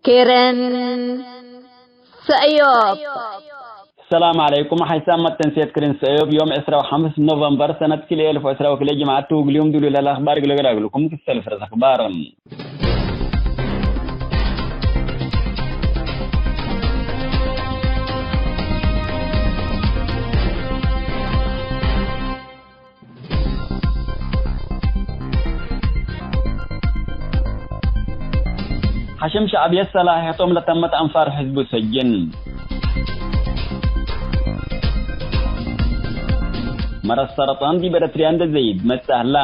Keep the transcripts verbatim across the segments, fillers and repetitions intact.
ክርን ሰእዮብ። ሰላም ዐለይኩም። ሐይሳም መተንሴት ክርን ሰእዮብ ዮም ዕስራ ወሐምስ ኖቨምበር ሰነት ክልኤ አልፍ ወዕስራ ወክልኤ ጅምዐት ቱ። እግልዮም ዱሉ ለለአኽባር እግለ ገዳግልኩም ክሰል ፍረስ አኽባር። ሐሽም ሸዕብየት ሰላሕየቶም ለተመት አንፋር ሕዝቡ ሰጅን። መረድ ሰረጣን ዲብ ኤረትርያ እንዴ ዘይድ መጽእ ህላ።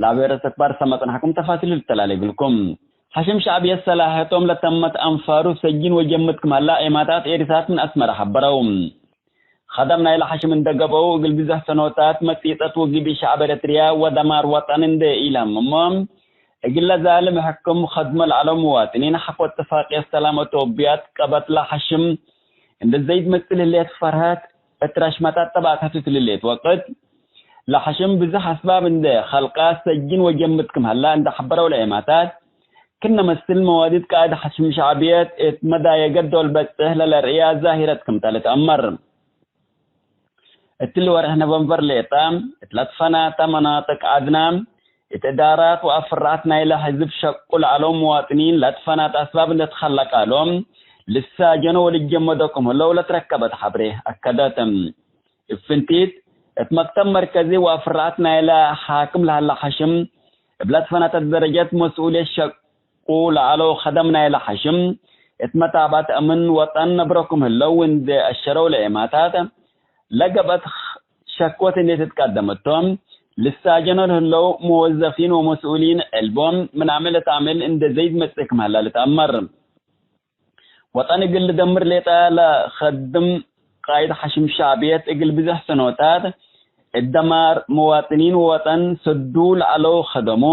ለአቤ ርእስ አክባር ሰመ ጽንሐኩም ተፋሲል ልተላሌ እግልኩም። ሐሽም ሸዕብየት ሰላሕየቶም ለተመት አንፋሩ ሰጅን ወጀምድ ክም ሀላ ዔማታት ኤሪሳት ምን አስመረ ሐበረው። ከደም ናይለ ሐሽም እንደ ገብአው፣ እግል ብዘሕ ሰኖታት መጺጸት ወግብኢ ሸዕብ ኤረትርያ ወደማር ወጠን እንዴ ኢለህምሞ፣ እግለ ዛልም ሕክም ከድሞ ለዐለው ምዋጥኒን ሐቆ እትፋቅየት ሰላም አቶብያ ትቀበጥለ ሐሽም እንዴ ዘይድ መጽእ ለህሌት ፈርሀት እት ረሽመታት ጠባዕት ሐቱ እት ለህሌት ወቅት፣ ለሐሽም ብዘሕ አስባብ እንዴ ከልቃ ሰጅን ወጀምድ ክም ሀላ እንዴ ሐበረው ለዔማታት፣ ክነ መስል መዋዲት ቃእድ ሐሽም ሸዕብየት እት መዳየገት ዶል በጽሕ ለለርእያ ዛሂረት ክምተ ልትአመር። እትሊ ወርሕ ኖቨምበር ሌጠ፣ እት ለትፈናተ መናጥቅ ዐድና፣ እት እዳራት ወአፍራዐት ናይለ ሕዝብ ሸቁ ለዐለው ምዋጥኒን ለትፈናተ አስባብ እንዴ ትከለቀ እሎም፣ ልሳጀኖ ወልጀመዶ ክም ህለው ለትረከበት ሐብሬ አከደት። እብ ፍንቲት፣ እት መክተብ መርከዚ ወአፍራዐት ናይለ ሓክም ለሀለ ሐሽም፣ እብ ለትፈናተ ደረጀት መስኡልየት ሸቁ ለዐለው ከደም ናይለ ሐሽም፣ እት መታብዐት አምን ወጠን ነብሮ ክም ህለው እንዴ አሸረው ለዔማታት፣ ለገብአት ሸክወት እንዴ ትትቀደም እቶም፣ ልሳጀኖ ለህለው መወዘፊን ወመስኡሊን ዕልቦም ምን አምዕል እት አምዕል እንዴ ዘይድ መጽእ ክም ሀላ ልትአመር። ወጠን እግል ልደምር ሌጠ ለከድም ቃይድ ሐሽም ሸዕብየት እግል ብዘሕ ሰኖታት እት ደማር መዋጥኒን ወወጠን ሰዱ ለዐለው ከደሙ፣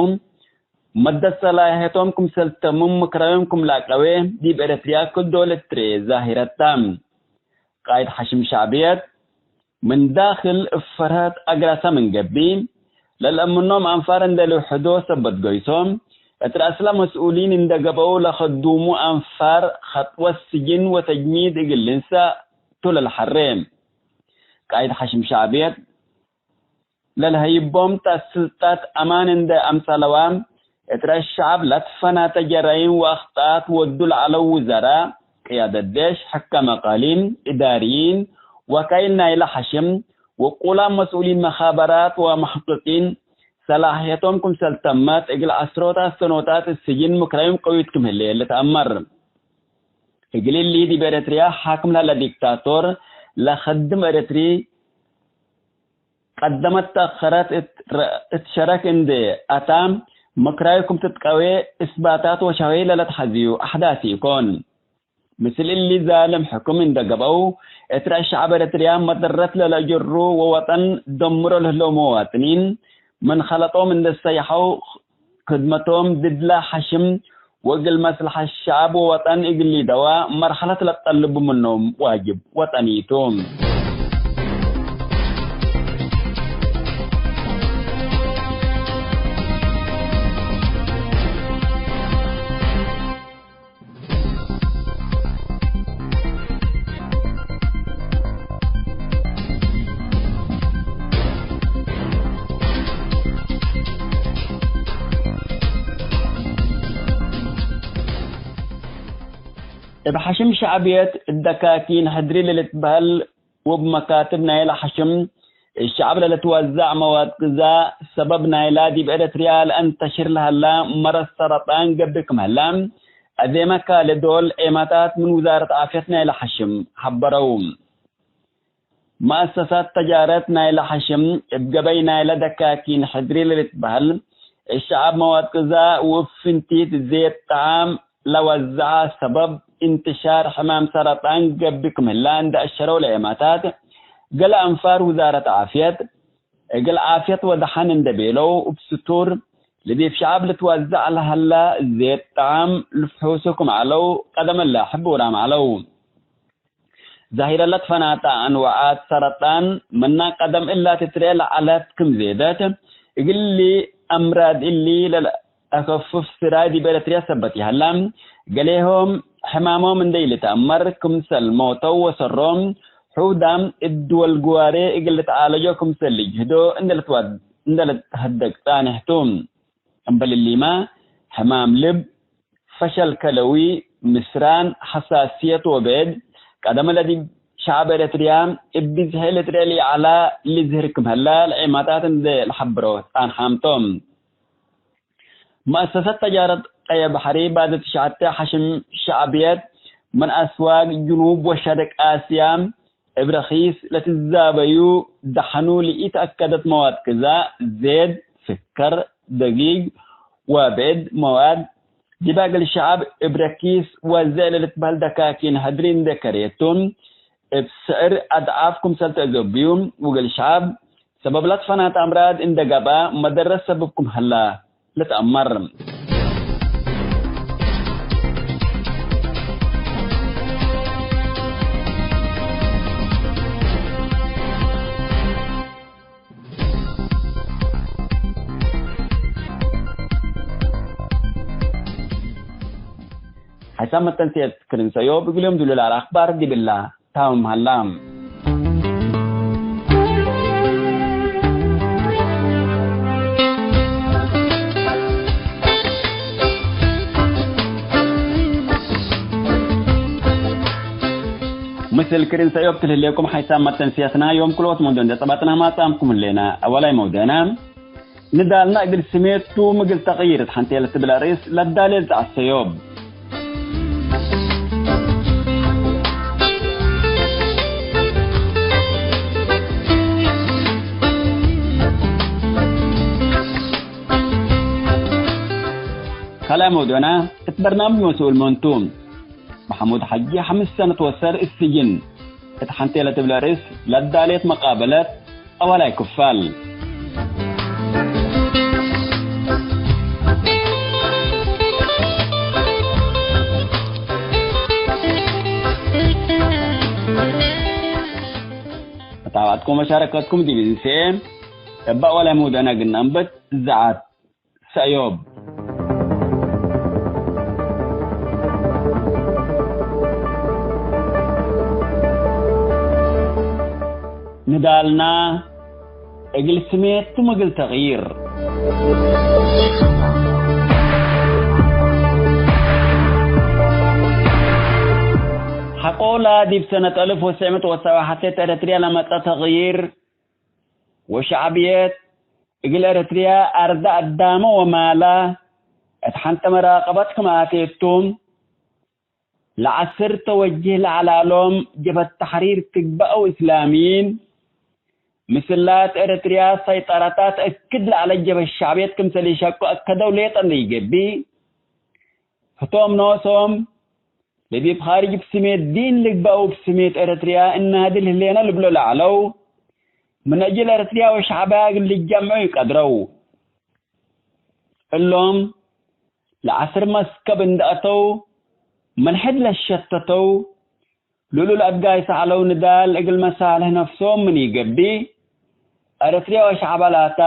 መደት ሰላሕየቶም ክምሰል ተምም ምክራዮም ክም ለአቀዌ ዲብ ኤረትርያ ክል ዶል እት ትርኤ ዛሂረት ተ። ቃይድ ሐሽም ሸዕብየት፣ ምን ዳክል እብ ፈርሀት አግራሰ ምን ገብእ፣ ለልአምኖም አንፋር እንዴ ልውሕዶ ሰበት ገይሶ፣ እት ረአስለ መስኡሊን እንዴ ገብአው ለከዱሙ አንፋር ከጥወት ስጅን ወተጅኒድ እግል ልንሰእ ቱ ለልሐሬ። ቃይድ ሐሽም ሸዕብየት፣ ለልሀይቦም ተ ስልጠት አማን እንዴ አምጸለዋ፣ እት ረአስ ሸዐብ ለትፈናተ ጀራይም ወአክጣአት ወዱ ለዐለው ውዘራእ፣ ቅያደት ዴሽ፣ ሕካም አቃሊም፣ እዳርይን፣ ወካይል ናይለ ሐሽም፣ ውቁላም መስኡሊን መኻበራት ወመሐቅቂን፣ ሰላሕየቶም ክምሰል ተመት፣ እግል ዐስሮታት ሰኖታት እት ስጅን ምክራዮም ቀዊት ክም ህሌ ልትአመር። እግል እሊ ዲብ ኤረትርያ ሓክም ለሀለ ዲክታቶር ለከድም ኤረትሪ፣ ቀደመት ተአኸረት እት ረ-፣ እት ሸረክ እንዴ አታ፣ ምክራዩ ክም ትትቀዌ እስባታት ወሻሂ ለለትሐዝዩ አሕዳስ ኢኮን። ምስል እሊ ዛልም ሕክም እንዴ ገብአው፣ እት ረአስ ሸዐብ ኤረትርያ መደረት ለለአጀሩ ወወጠን ደምሮ ለህለው መዋጥኒን፣ ምን ኸለጦም እንዴ ሰይሐው፣ ክድመቶም ድድለ ሐሽም ወእግል መስለሐት ሸዐብ ወወጠን እግል ሊደዋ መርሐለት ለትጠልቡ ምኖም ዋጅብ ወጠኒ ቱ። እብ ሐሽም ሸዕብየት፣ ደካኪን ሕድሪ ለልትበህል፣ ወእብ መካትብ ናይለ ሐሽም እብ ሸዐብ ለልትወዘዕ መዋድ ግዛእ ሰበብ ናይላ ዲብ ኤረትርያ ለአንተሽር ለሀላ መረድ ሰረጣን ገብእ ክም ሀላ፣ አዜመ ካልእ ዶል ዔማታት ምን ውዛረት ዓፍየት ናይለ ሐሽም ሐበረው። መአሰሳት ተጃረት ናይለ ሐሽም እብ ገበይ ናይለ ደካኪን ሕድሪ ለልትበህል እብ ሸዐብ መዋድ ግዛእ ወእብ ፍንቲት ዜት ጠዓም ለወዘዐ ሰበብ እንትሻር ሕማም ሰረጣን ገብእ ክም ህላ እንዴ አሸረው ለዔማታት፣ ገሌ አንፋር ውዛረት ዓፍየት፣ እግል ዓፍየት ወደሐን እንዴ ቤለው እብ ስቱር፣ ለዲብ ሸዐብ ልትወዘዕ ለሀላ ዜት ጠዓም ልፍሑሱ ክም ዐለው ቀደም እለ ሕቡራም ዐለው። ዛሂረ ለትፈናተ አንወዓት ሰረጣን ምና ቀደም እላ ትትርኤ ለዐለት ክም ዜደት፣ እግል አምራድ እሊ ለለአከፍፍ ስራይ ዲብ ኤረትርያ ሰበት ይሀላ። ገሌሆም ሕማሞም እንዴ ኢልትአመር ክምሰል ሞተው ወሰሮም፣ ሑዳም እት ድወል ግዋሬ እግል ልትዓለጆ ክምሰል ልጅህዶ እንዴ ልትወድ-፣ እንዴ ልትሀደግ ጻንሕ ቱ። እምበል እሊመ፣ ሕማም ልብ፣ ፈሸል ከለዊ፣ ምስራን፣ ሐሳስየት ወብዕድ፣ ቀደም ለዲብ ሸዐብ ኤረትርያ እብ ብዝሒ ልትርኤ ለይዐላ ልዝህር ክም ሀላ ለዔማታት እንዴ ለሐብሮ ጻንሓም ቶም። መአሰሰት ተጃረት ቀየ በሐሪ ባደ ትሽዐተ ሐሽም ሸዕብየት ምን አስዋቅ ጅኑብ ወሸርቅ አስያ እብ ረኺስ ለትዛበዩ ደሐኑ ለኢተአከደት መዋድ ግዛእ፣ ዜድ፣ ስከር፣ ደጊግ ወብዕድ መዋድ፣ ዲብ እግል ሸዐብ እብ ረኪስ ወዘእ ለልትበህል ደካኪን ሕድሪ እንዴ ከሬቱ፣ እብ ስዕር አድዓፍ ክምሰል ተአዘብዩ፣ ወእግል ሸዐብ ሰበብ ለትፈናተ አምራድ እንዴ ገብአ መደረት ሰብብ ክም ሀላ። ልትአመር። ሐሳብ መተንስየት ክርን ሰዮብ እግል ዮም ዱሉል አልአክባር ዲብላ ታምም ሀላ። ምስል ክርን ሰዮብ ትልህሌኩም ሐይሳም መተንስያትና ዮም ክልኦት መውዱዕ እንዴ ጸባጥና ማጻምኩም ህሌና። አወላይ መውደዕና ንዳልና እግል ስሜት ቱ ምግል ተቅይር እት ሐንቴ ለትብል አርእስ ለዳሌ ልትዐሰ ዮም። ካልኣይ መውዱዕና እት በርናምጅ መስኡል መን ቱ? መሐሙድ ሐጂ ሐምስ ሰነት ወሰር እት ስጅን እት ሐንቴ ለትብል አርእስ ለዳሌት መቃበለት አዋላይ ክፋል። መታባዕትኩም ወመሻረከትኩም ዲብ እንሴ እበ አዋላይ መውዱዕና እግል ነአንብት ዘዐት ሰእዮብ። ንዳልና እግል ስሜት ቱ ምግል ተቅይር። ሐቆላ ዲብ ሰነት አልፍ ወትሰዕ ምእት ወሰብዓ ሐቴት ኤረትርያ ለመጸ ተቅይር ወሸዕብየት እግል ኤረትርያ አርደ አዳመ ወማላ እት ሐንተ መራቀበት ክም አቴት ቱ፣ ለዐስር ተወጅህ ለዐላሎም ጀብሀት ተሕሪር ትግበአው እስላሚን፣ ምስላት ኤረትርያ ሰይጠረታት እክድ ለዐለ ጀብሀት ሸዕብየት ክምሰል ኢሸቁ አከደው ሌጠ እንዴ ኢገብእ፣ ህቶም ኖሶም ለዲብ ኻርጅ እብ ስሜት ዲን ልግበአው እብ ስሜት ኤረትርያ እናድል ህሌነ ልብሎ ለዐለው፣ ምን አጅል ኤረትርያ ወሸዕባ እግል ልጀምዑ ኢቀድረው። እሎም ለዐስር መስከብ እንዴ አተው፣ መልሕድ ለሸተተው፣ ልኡሉል አድጋይ ሰአለው ንዳል እግል መሳልሕ ነፍሶም ምን ኢገብእ፣ ኤረትርያ ወሸዕባ ላታ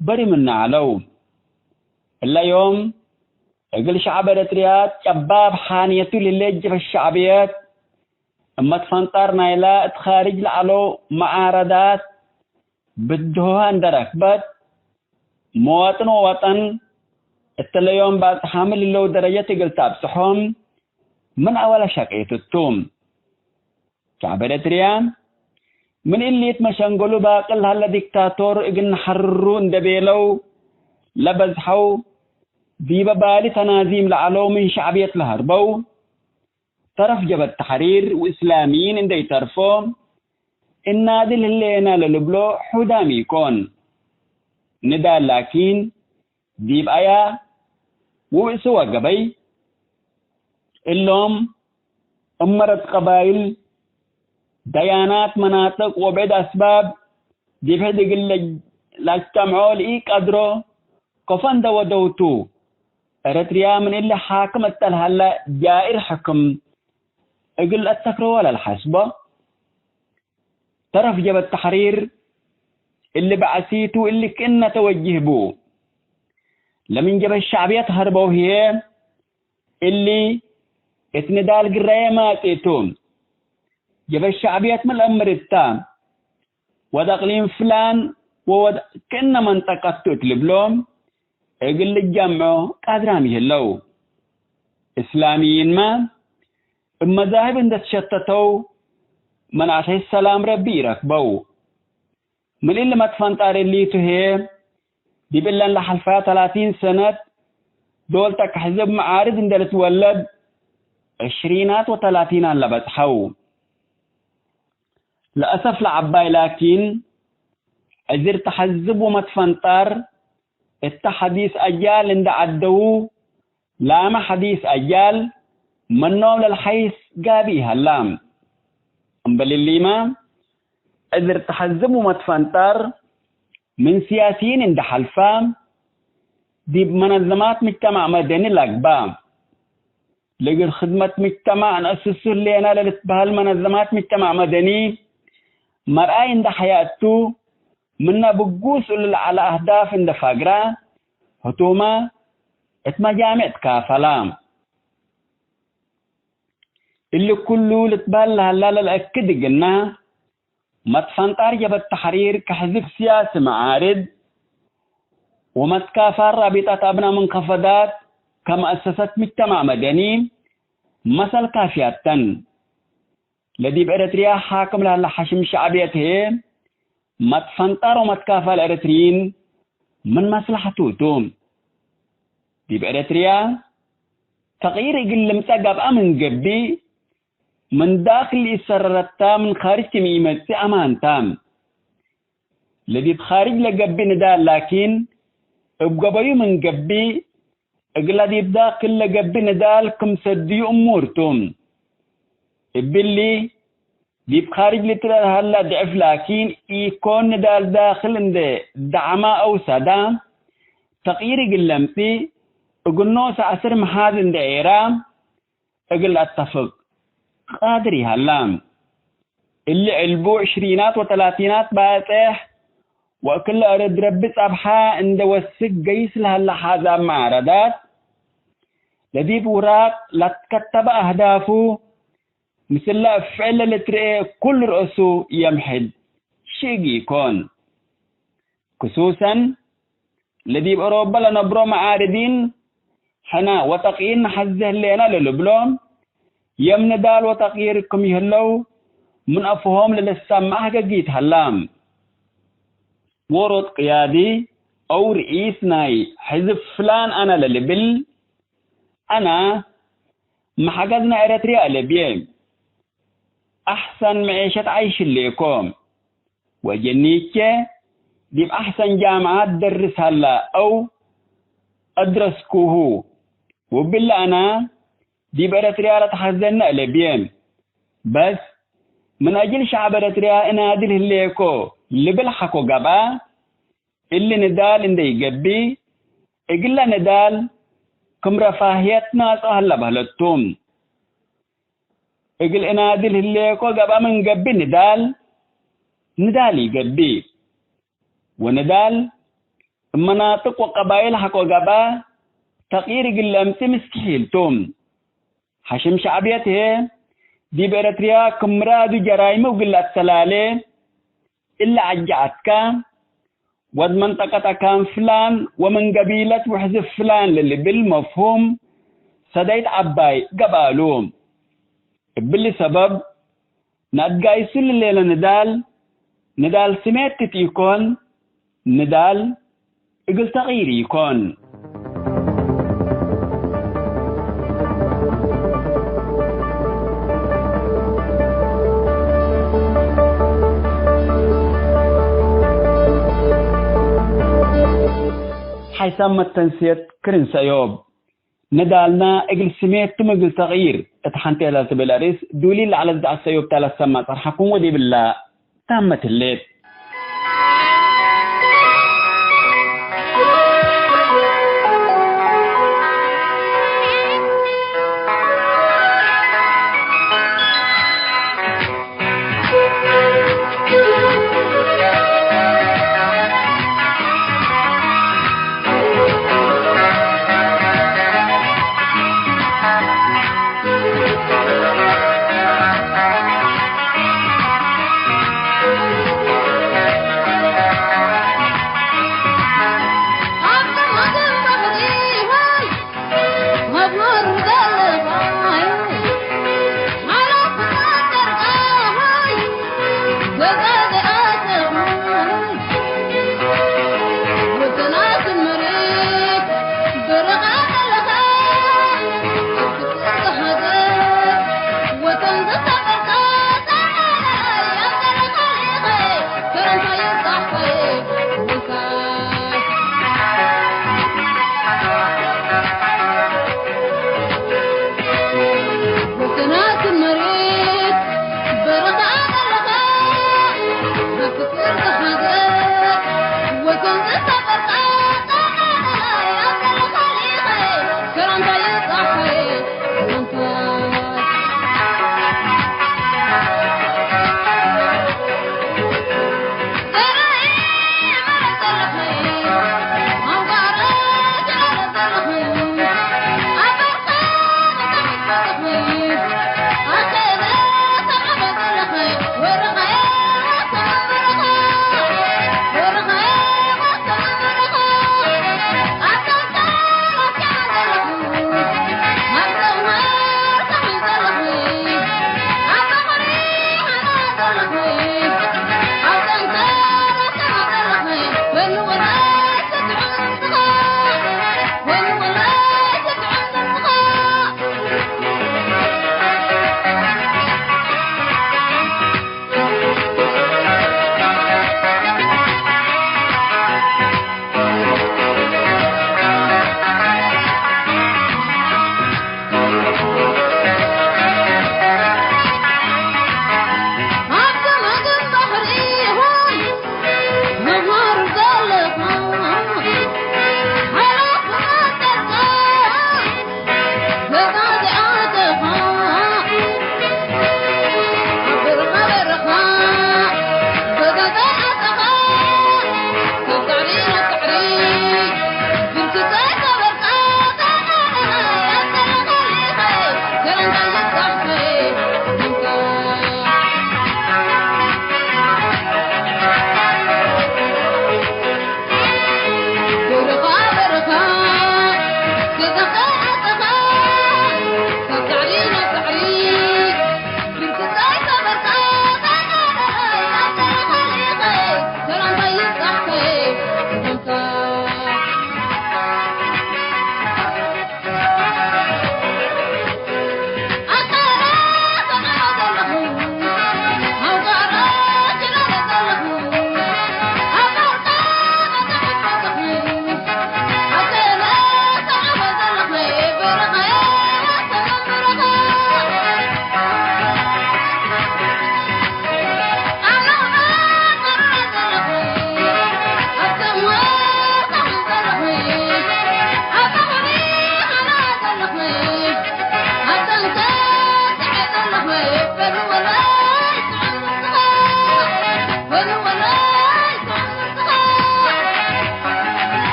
በሪ ምነ ዐለው። እለ ዮም እግል ሸዕብ ኤረትርያ ጨባብ ሓንየቱ ለሌጅፈ ሸዕብየት፣ እመት ፈንጣር ናይላ እት ኻርጅ ለዐለው መዓረዳት ብድሆሃ እንዴ ረክበት፣ መዋጥን ወወጠን እትለ ዮም ባጽሓም ልለው ደረጀት እግል ተአብጽሖም ምን አወለ ሸቄት ቱ። ሸዕብ ኤረትርያ ምን እሊት መሸንገሉ ባቅል ሀለ ዲክታቶር እግል ነሐርሩ እንዴ ቤለው ለበዝሐው፣ ዲበ ባሊ ተናዚም ለዐለው ምን ሸዕብየት ለሀርበው፣ ተረፍ ጀብሀት ተሕሪር ወእስላሚን እንዴ ኢተርፎ፣ እናድል ህሌነ ለልብሎ ሑዳም ኢኮን። ንዳል ላኪን፣ ዲብ አያ ውእስወ ገበይ፣ እሎም እመረት ቀባይል፣ ደያናት መናጥቅ ወብዕድ አስባብ ዲብ ሕድ እግል ለጅተምዖ ለኢቀድሮ ከፎ እንዴ ወደው ቱ፣ ኤረትርያ ምን እሊ ሓክም እተ ለሀለ ጃኢር ሕክም እግል ለአተክረወ ለልሐስቦ፣ ተረፍ ጀበት ተሕሪር እሊ በዐሲቱ እሊ ክእነ ተወጅህ ቡ። ለምን ጀበት ሸዕብየት ሀርበው ህዬ፣ እሊ እት ንዳል ግራዬ ማጽእ ቱ። ጀበት ሸዕብየት ምን ለአምር እታ፣ ወድ አቅሊም ፍላን ወወድ ክእነ መንጠቀት ቱ እት ልብሎ፣ እግል ልጀምዖ ቃድራም ይህለው። እስላሚይንመ እብ መዛህብ እንደ ትሸተተው፣ ምን አስሕስ ሰላም ረቢ ኢረክበው። ምን እሊ መትፈንጣር እሊቱ ህዬ፣ ዲብ እለን ለሐልፈያ ተላቲን ሰነት፣ ዶል ተክ ሕዝብ መዓርድ እንደ ልትወለድ፣ ዕሽሪናት ወተላቲናት ለበጽሐው። ለአሰፍ ለዐባይ ላኪን፣ ዕዝር ተሐዝብ ወመትፈንጣር እተ ሐዲስ አጃል እንደ ዐደዉ፣ ላመ ሐዲስ አጃል ምኖም ለልሐይስ ጋብእ ሀላ። እምበል እሊመ፣ ዕዝር ተሐዝብ ወመትፈንጣር ምን ስያሲይን እንደ ሐልፈ፣ ዲብ መነዘማት ምጅተማዕ መደኒ ለአግባ። ለእግል ክድመት ምጅተማዕ ነአስሱ ህሌነ ለልትበህል መነዘማት ምጅተማዕ መደኒ መርአይ እንደ ሐያት ቱ፣ ምነ ብጉስ እሉ ለዐለ አህዳፍ እንደ ፋግረ፣ ህቱመ እት መጃሜዕ ትካፈላ። እሊ ኩሉ ልትበህል ለሀላ ለልአክድ እግልነ፣ መትፈንጣር ጀበት ተሕሪር ከሕዝብ ስያሲ መዓርድ፣ ወመትካፋር ራቢጠት አብና ምንከፈዳት ከመአሰሰት ምጅተማዕ መደኒ መሰል ካፍያት ተን። ለዲብ ኤረትርያ ሓክም ለሀለ ሐሽም ሸዕብየት ህዬ፣ መትፈንጣር ወመትካፋል ኤረትርይን ምን መስለሐቱ ቱ። ዲብ ኤረትርያ ተቅይር እግል ልምጸእ ገብአ ምን ገብእ፣ ምን ዳክል ኢሰረረታ ምን ካርጅ ክም ኢመጽእ አማን ተ። ለዲብ ካርጅ ለገብእ ንዳል ላኪን፣ እብ ገበዩ ምን ገብእ፣ እግለ ዲብ ዳክል ለገብእ ንዳል ክም ሰድዩ እሙር ቱ። እብሊ፣ ዲብ ካርጅ ልትረአ ሀላ ድዕፍ ላኪን ኢኮን፣ ንዳል ዳክል እንዴ ደዐማ አው ሰዳ፣ ተቅይር እግል ለምጽእ፣ እግል ኖሰ አስር መሓዝ እንዴ ዔራ፣ እግል ለአተፍቅ ቃድር ይሀላ። እሊ ዕልቡ ዕሽሪናት ወተላቲናት ባጽሕ ወእክለ እርድ ረቢ ጸብሐ እንደ ወስክ ገይስ ለሀለ ሓዛብ መዓረዳት፣ ለዲብ ውራቅ ለትከተበ አህዳፉ ምስለ እብ ፍዕል ለልትርኤ ኩሉ ርአሱ የምሕድ ሽግ ኢኮን። ክሱሰን ለዲብ ኦሮበ ለነብሮ መዓርዲን ሕነ ወተቅይር ነሐዜ ህሌነ ለልብሎ፣ የም ንዳል ወተቅይር ክም ይህለው ምን አፍሆም ለልሰመዕ ህገጊት ሀላ። ዎሮት ቅያዲ አው ርኢስ ናይ ሕዝብ ፍላን አነ ለልብል፣ አነ መሐገዝ ናይ ኤረትርያ እለ ብዬ፣ አሕሰን መዔሸት ዓይሽ ህሌኮ። ወጀኒቼ ዲብ አሕሰን ጃምዓት ደርስ ሀላ አው አድረስኩሁ። ወብለ አነ ዲብ ኤረትርያ ለተሐዘነ እለ ብዬ። በስ ምን አጅል ሸዐብ ኤረትርያ እናድል ህሌኮ ልብል ሐቆ ገብአ፣ እሊ ንዳል እንዴ ኢገብእ፣ እግለ ንዳል ክም ረፋህየት ናጽኦ ሀላ በህለት ቱ። እግል እናድል ህሌኮ ገብአ ምን ገብእ ንዳል፣ ንዳል ኢገብእ። ወንዳል እብ መናጥቅ ወቀባይል ሐቆ ገብአ ተቅይር እግል ለምጽእ ምስትሒል ቱ። ሐሽም ሸዕብየት ህዬ ዲብ ኤረትርያ ክም ምራዱ ጀራይሙ እግል ለአተላሌ እለ አጀዐትከ፣ ወድ መንጠቀት አካን ፍላን ወምን ገቢለት ወሕዝብ ፍላን ለልብል መፍሁም ሰደይት ዐባይ ገብአሉ። እብሊ ሰበብ፣ ነአትጋይሱ ለሌለ ንዳል፣ ንዳል ስሜት ቲ ኢኮን፣ ንዳል እግል ተቅይር ኢኮን። ሓይሳም መተንስየት ክርን ሰእዮብ። ንዳልና እግል ስሜት ቱ ምግል ተቅይር እት ሐንቴ ለትብል አርእስ ዱሊ ለዐለት ደዐት ሰእዮብ ተ ለትሰመዕ ጸርሐኩም ወዲብላ ታመት ህሌት።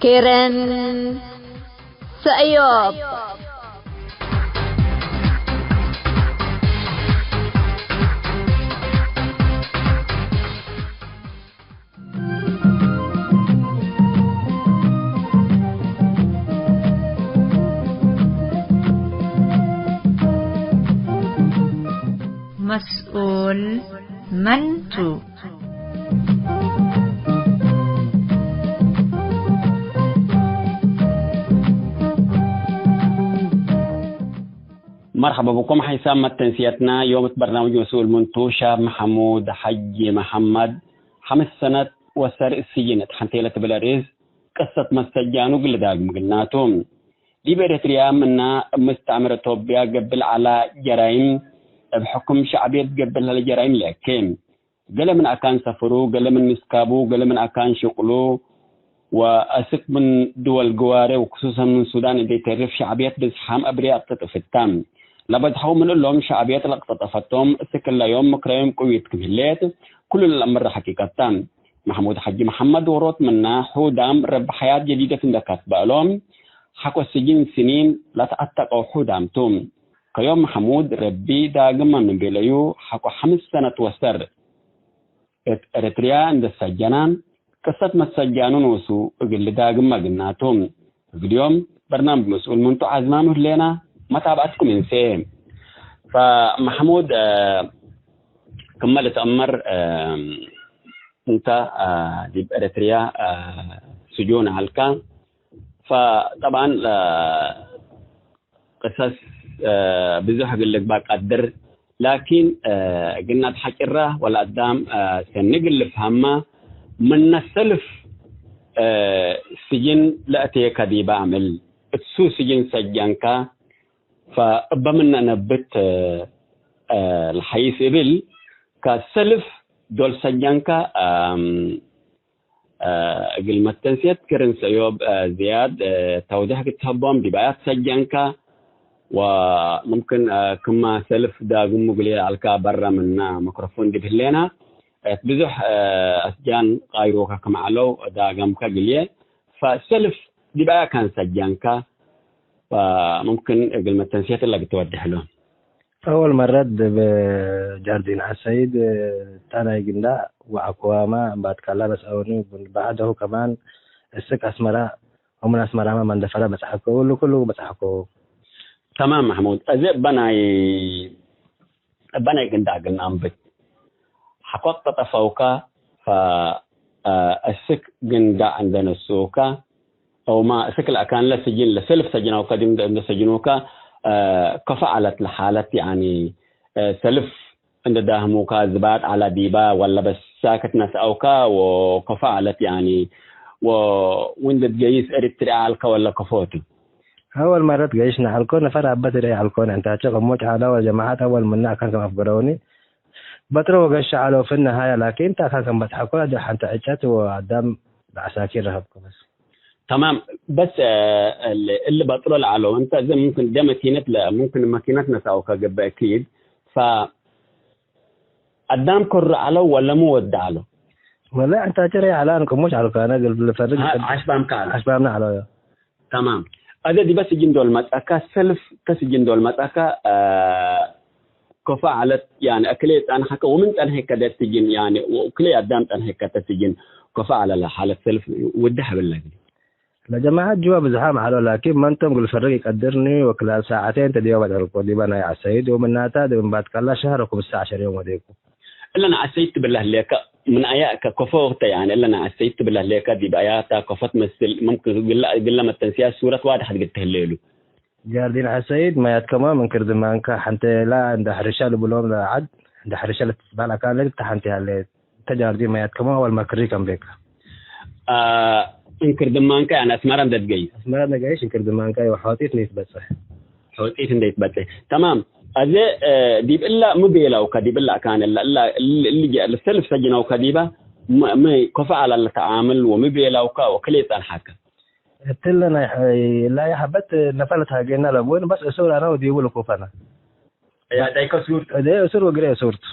ኬረን ሰእዮብ። መስኡል መን ቱ? መርሐባ ብኩም ሐይሳም መተንስየትና። ዮም እት በርናምጅ መስኡል ምንቱ ሻብ መሐሙድ ሐጂ መሐመድ፣ ሐምስ ሰነት ወሰር ስጅን እት ሐንቴ ለትብል ርኢስ ቅሰት መሰጃኑ እግል ልዳግም እግልናቱ። ዲብ ኤረትርያ ምና እብ ምስተዕምር ቶብያ ገብእ ለዐላ ጀራይም፣ እብ ሕኩም ሸዕብየት ገብእ ለሀለ ጀራይም ለአኬ። ገሌ ምን አካን ሰፈሩ፣ ገሌ ምን ምስካቡ፣ ገሌ ምን አካን ሽቅሉ ወአስክ ምን ድወል ግዋሬ ወክሱሰን ምን ሱዳን እንዴ ተርፍ ሸዕብየት ብዝሓም አብርያት ተጥፍታ። ለበዝሐው ምን እሎም ሸዕብየት ለቅጠጠፈቶም፣ እስክ እለ ዮም ምክረዮም ቅዊት ክም ህሌት፣ ኩሉ ለአምር ሐቂቀት ተ። መሕሙድ ሐጂ መሐመድ ዎሮት ምና ሑዳም ረቢ ሐያት ጀዲደት እንዴ ከትበ እሎም፣ ሐቆ ስጅን ስኒን ለተዐተቀው ሑዳም ቱ። ከዮም መሐሙድ ረቢ ዳግመ ምን ቤለዩ፣ ሐቆ ሐምስ ሰነት ወሰር እት ኤረትርያ እንዴ ሰጀና፣ ቅሰት መሰጃኑ ኖሱ እግል ልዳግም መግናቱ። እግል ዮም በርናምጅ መስኡል ምንቱ አዝማኑ ህሌና፣ መታብዐትኩም እንሴ። ፈመሕሙድ፣ እ፣ ክመ ልትአመር፣ እ፣ እንተ፣ እ፣ ዲብ ኤረትርያ፣ እ፣ ስጁን ዐልከ። ፈጠብዐን፣ እ፣ ቅሰስ፣ እ፣ ብዙሕ እግል ልግበእ ቀድር፣ ላኪን፣ እ፣ እግል ነትሐጭራ ወለአዳም፣ እ፣ ሰኒ እግል ልፍሀመ፣ ምነ ሰልፍ፣ እ፣ ስጅን ለአቴከ ዲበ አምዕል፣ እት ሱ ስጅን ሰጀንከ፣ ፈእበ ምነ ነብት፣ እ፣ እ፣ ለሐይስ እብል፣ ከሰልፍ ዶል ሰጀንከ፣ እም፣ እ፣ እግል መተንስየት ክርን ሰእዮብ፣ እ፣ ዝያድ፣ እ፣ ተውዲሕ ክትሀቦም ዲብ አያት ሰጀንከ፣ ወሙምክን፣ እ፣ ክመ ሰልፍ ዳግሙ ግልየ ለዐልከ በረ ምነ ሚክሮፎን ዲብ ህሌነ፣ እ፣ ብዙሕ፣ እ፣ አስጃን ቃይሮከ ክም ዐለው ዳገምከ ግልየ፣ ፈሰልፍ ዲብ አካን ሰጀንከ፣ ወሙምክን እግል መተንስየት እለ እግል ትወዴሕ ሎም። አወል መረት ዲብ ጃርዲን ዐሰይድ፣ ታ ናይ ግንዳዕ ወዐኮዋመ እምባትካላ በጽሐውኒ፣ ወበዕደሁ ከማን እስክ አስመረ ወምን አስመራመ መንደፈረ በጽሐኮ፣ እሉ ኩሉ በጽሐኮ። ተማም መሕሙድ፣ አዜ እበ ናይ፣ እበ ናይ ግንዳዕ እግል ነአንብት። ሐቆ ጠጠፈውከ፣ ፈ፣ አ፣ እስክ ግንዳዕ እንደ ነስኡከ፣ አውማ እስክ ለአካን ለስጅን ለሰልፍ ሰጅናውከ ዲብ እንደ ሰጅኑከ፣ አ፣ ከፎ ዐለት ለሓለት፣ ያኒ፣ አ፣ ሰልፍ እንደ ዳህሙከ ዝባጥ ዐለ ዲበ፣ ወለ በስ ሳክት ነስአውከ ወከፎ ዐለት፣ ያኒ፣ ወ-፣ ወእንደ ትገይስ እሪትርያ ዐልከ ወለ ከፎቱ? አወል መረት ገይሽ ነዐልኮ፣ ነፈር አበ ትርኤ ዐልኮ፣ ንዕንታቼ ቅሞች ዐለ ወጀማዐት አወል ምነ አካን ክም አፍገረውኒ፣ በጥሮ ወገሽ ዐለው። ፍንሃየ ላኪን፣ ተ አካን ክም በጽሐኮ፣ ሐንተ ዕጨት ወአዳም ለዐሳኪር ረከብኮ በስ። ተማም። በስ፣ እ፣ እል፣ እል በጥሎ ለዐለው፣ እንተ እዘ ሙምክን እደ መኪነት ለ-፣ ሙምክን መኪነት ነሳውከ ገብእ እኪድ። ፈአዳም ከሩ ዐለው ወለሙ ወደ ዐለው? ወለ ዕንታቸ ረይ ዐለ፣ አንቅሙሽ ዐልካነ፣ እግል ልፈርግ ዐ-፣ ዐሽባምከ ዐለ። ዐሽባምነ ዐለው። ተማም። አዜ ዲበ ስጅን ዶል መጽአከ፣ ሰልፍ ከስጅን ዶል መጽአከ፣ እ፣ ከፎ ዐለት፣ ያኒ፣ እክሌ ጸንሐከ ወምን ጸንሐከ ደ ስጅን፣ ያኒ፣ ወእክሌ አዳም ጸንሐከ ተ ስጅን፣ ከፎ ዐለ ለሓለት ሰልፍ ውደ ሐብለ እግል። ለጀማዐት ጅዋ ብዝሓም ዐለው፣ ላኪን መን ቶም እግል ፈርግ ኢቀድርኒ፣ ወክላል ሳዐቴን ተ ዲበ በጠርኮ፣ ዲበ ናይ ዐሰይድ፣ ወምናተ ዲብ እምባትካላ ሸህር ወክምሰ ዐሸር ዮም ወዴኩ። እለ ነዐሰይት ትብል ህሌከ ምን አያ ከ-፣ ከፎ ተ፣ ያኒ፣ እለ ነዐሰይት ትብል ህሌከ ዲብ አያ ተ ከፎ ትመስል፣ ሙምክን ግለ፣ ግለ መተንስያ ሱረት ዋድሐት እግል ትህሌ እሉ። ጃርዲን ዐሰይድ፣ ማያት ከማም እንክር ድማንከ ሐንቴ ላ እንደ ሕርሻ ልብሎም ለዐድ፣ እንደ ሕርሻ ለትትበህል አካን ለልትሐንቴ ሀሌት። እተ ጃርዲን ማያት ከማም አወል መክሪ ከም ቤከ። አ፣ እንክር ድማንከ፣ ያኒ፣ አስመረ እንደ ትገይስ። አስመረ እንደ ገይሽ እንክር ድማንከ ወሖጢት እንዴ ትበጽሕ። ሖጢት እንዴ ትበጽሕ። ተማም። አዜ፣ እ፣ ዲብ እላ ሚ ቤለውከ፣ ዲብ እላ አካን እላ፣ እላ፣ እል-፣ እሊ ጀ-፣ ሰልፍ ሰጅነውከ ዲበ፣ ም-፣ ሚ ከፎ ዐለ ለተዓምል ወሚ ቤለውከ ወክሌ ጸንሐከ? እትለ ናይ ሐ-፣ ላይ ሐበት ነፈር ለትሃጌነ ለቡን፣ በስ እሱር አነ ወዲቡ ልኩፈነ። ያዳይከ ሱርት። እዴ እሱር ወግሬ እሱርት።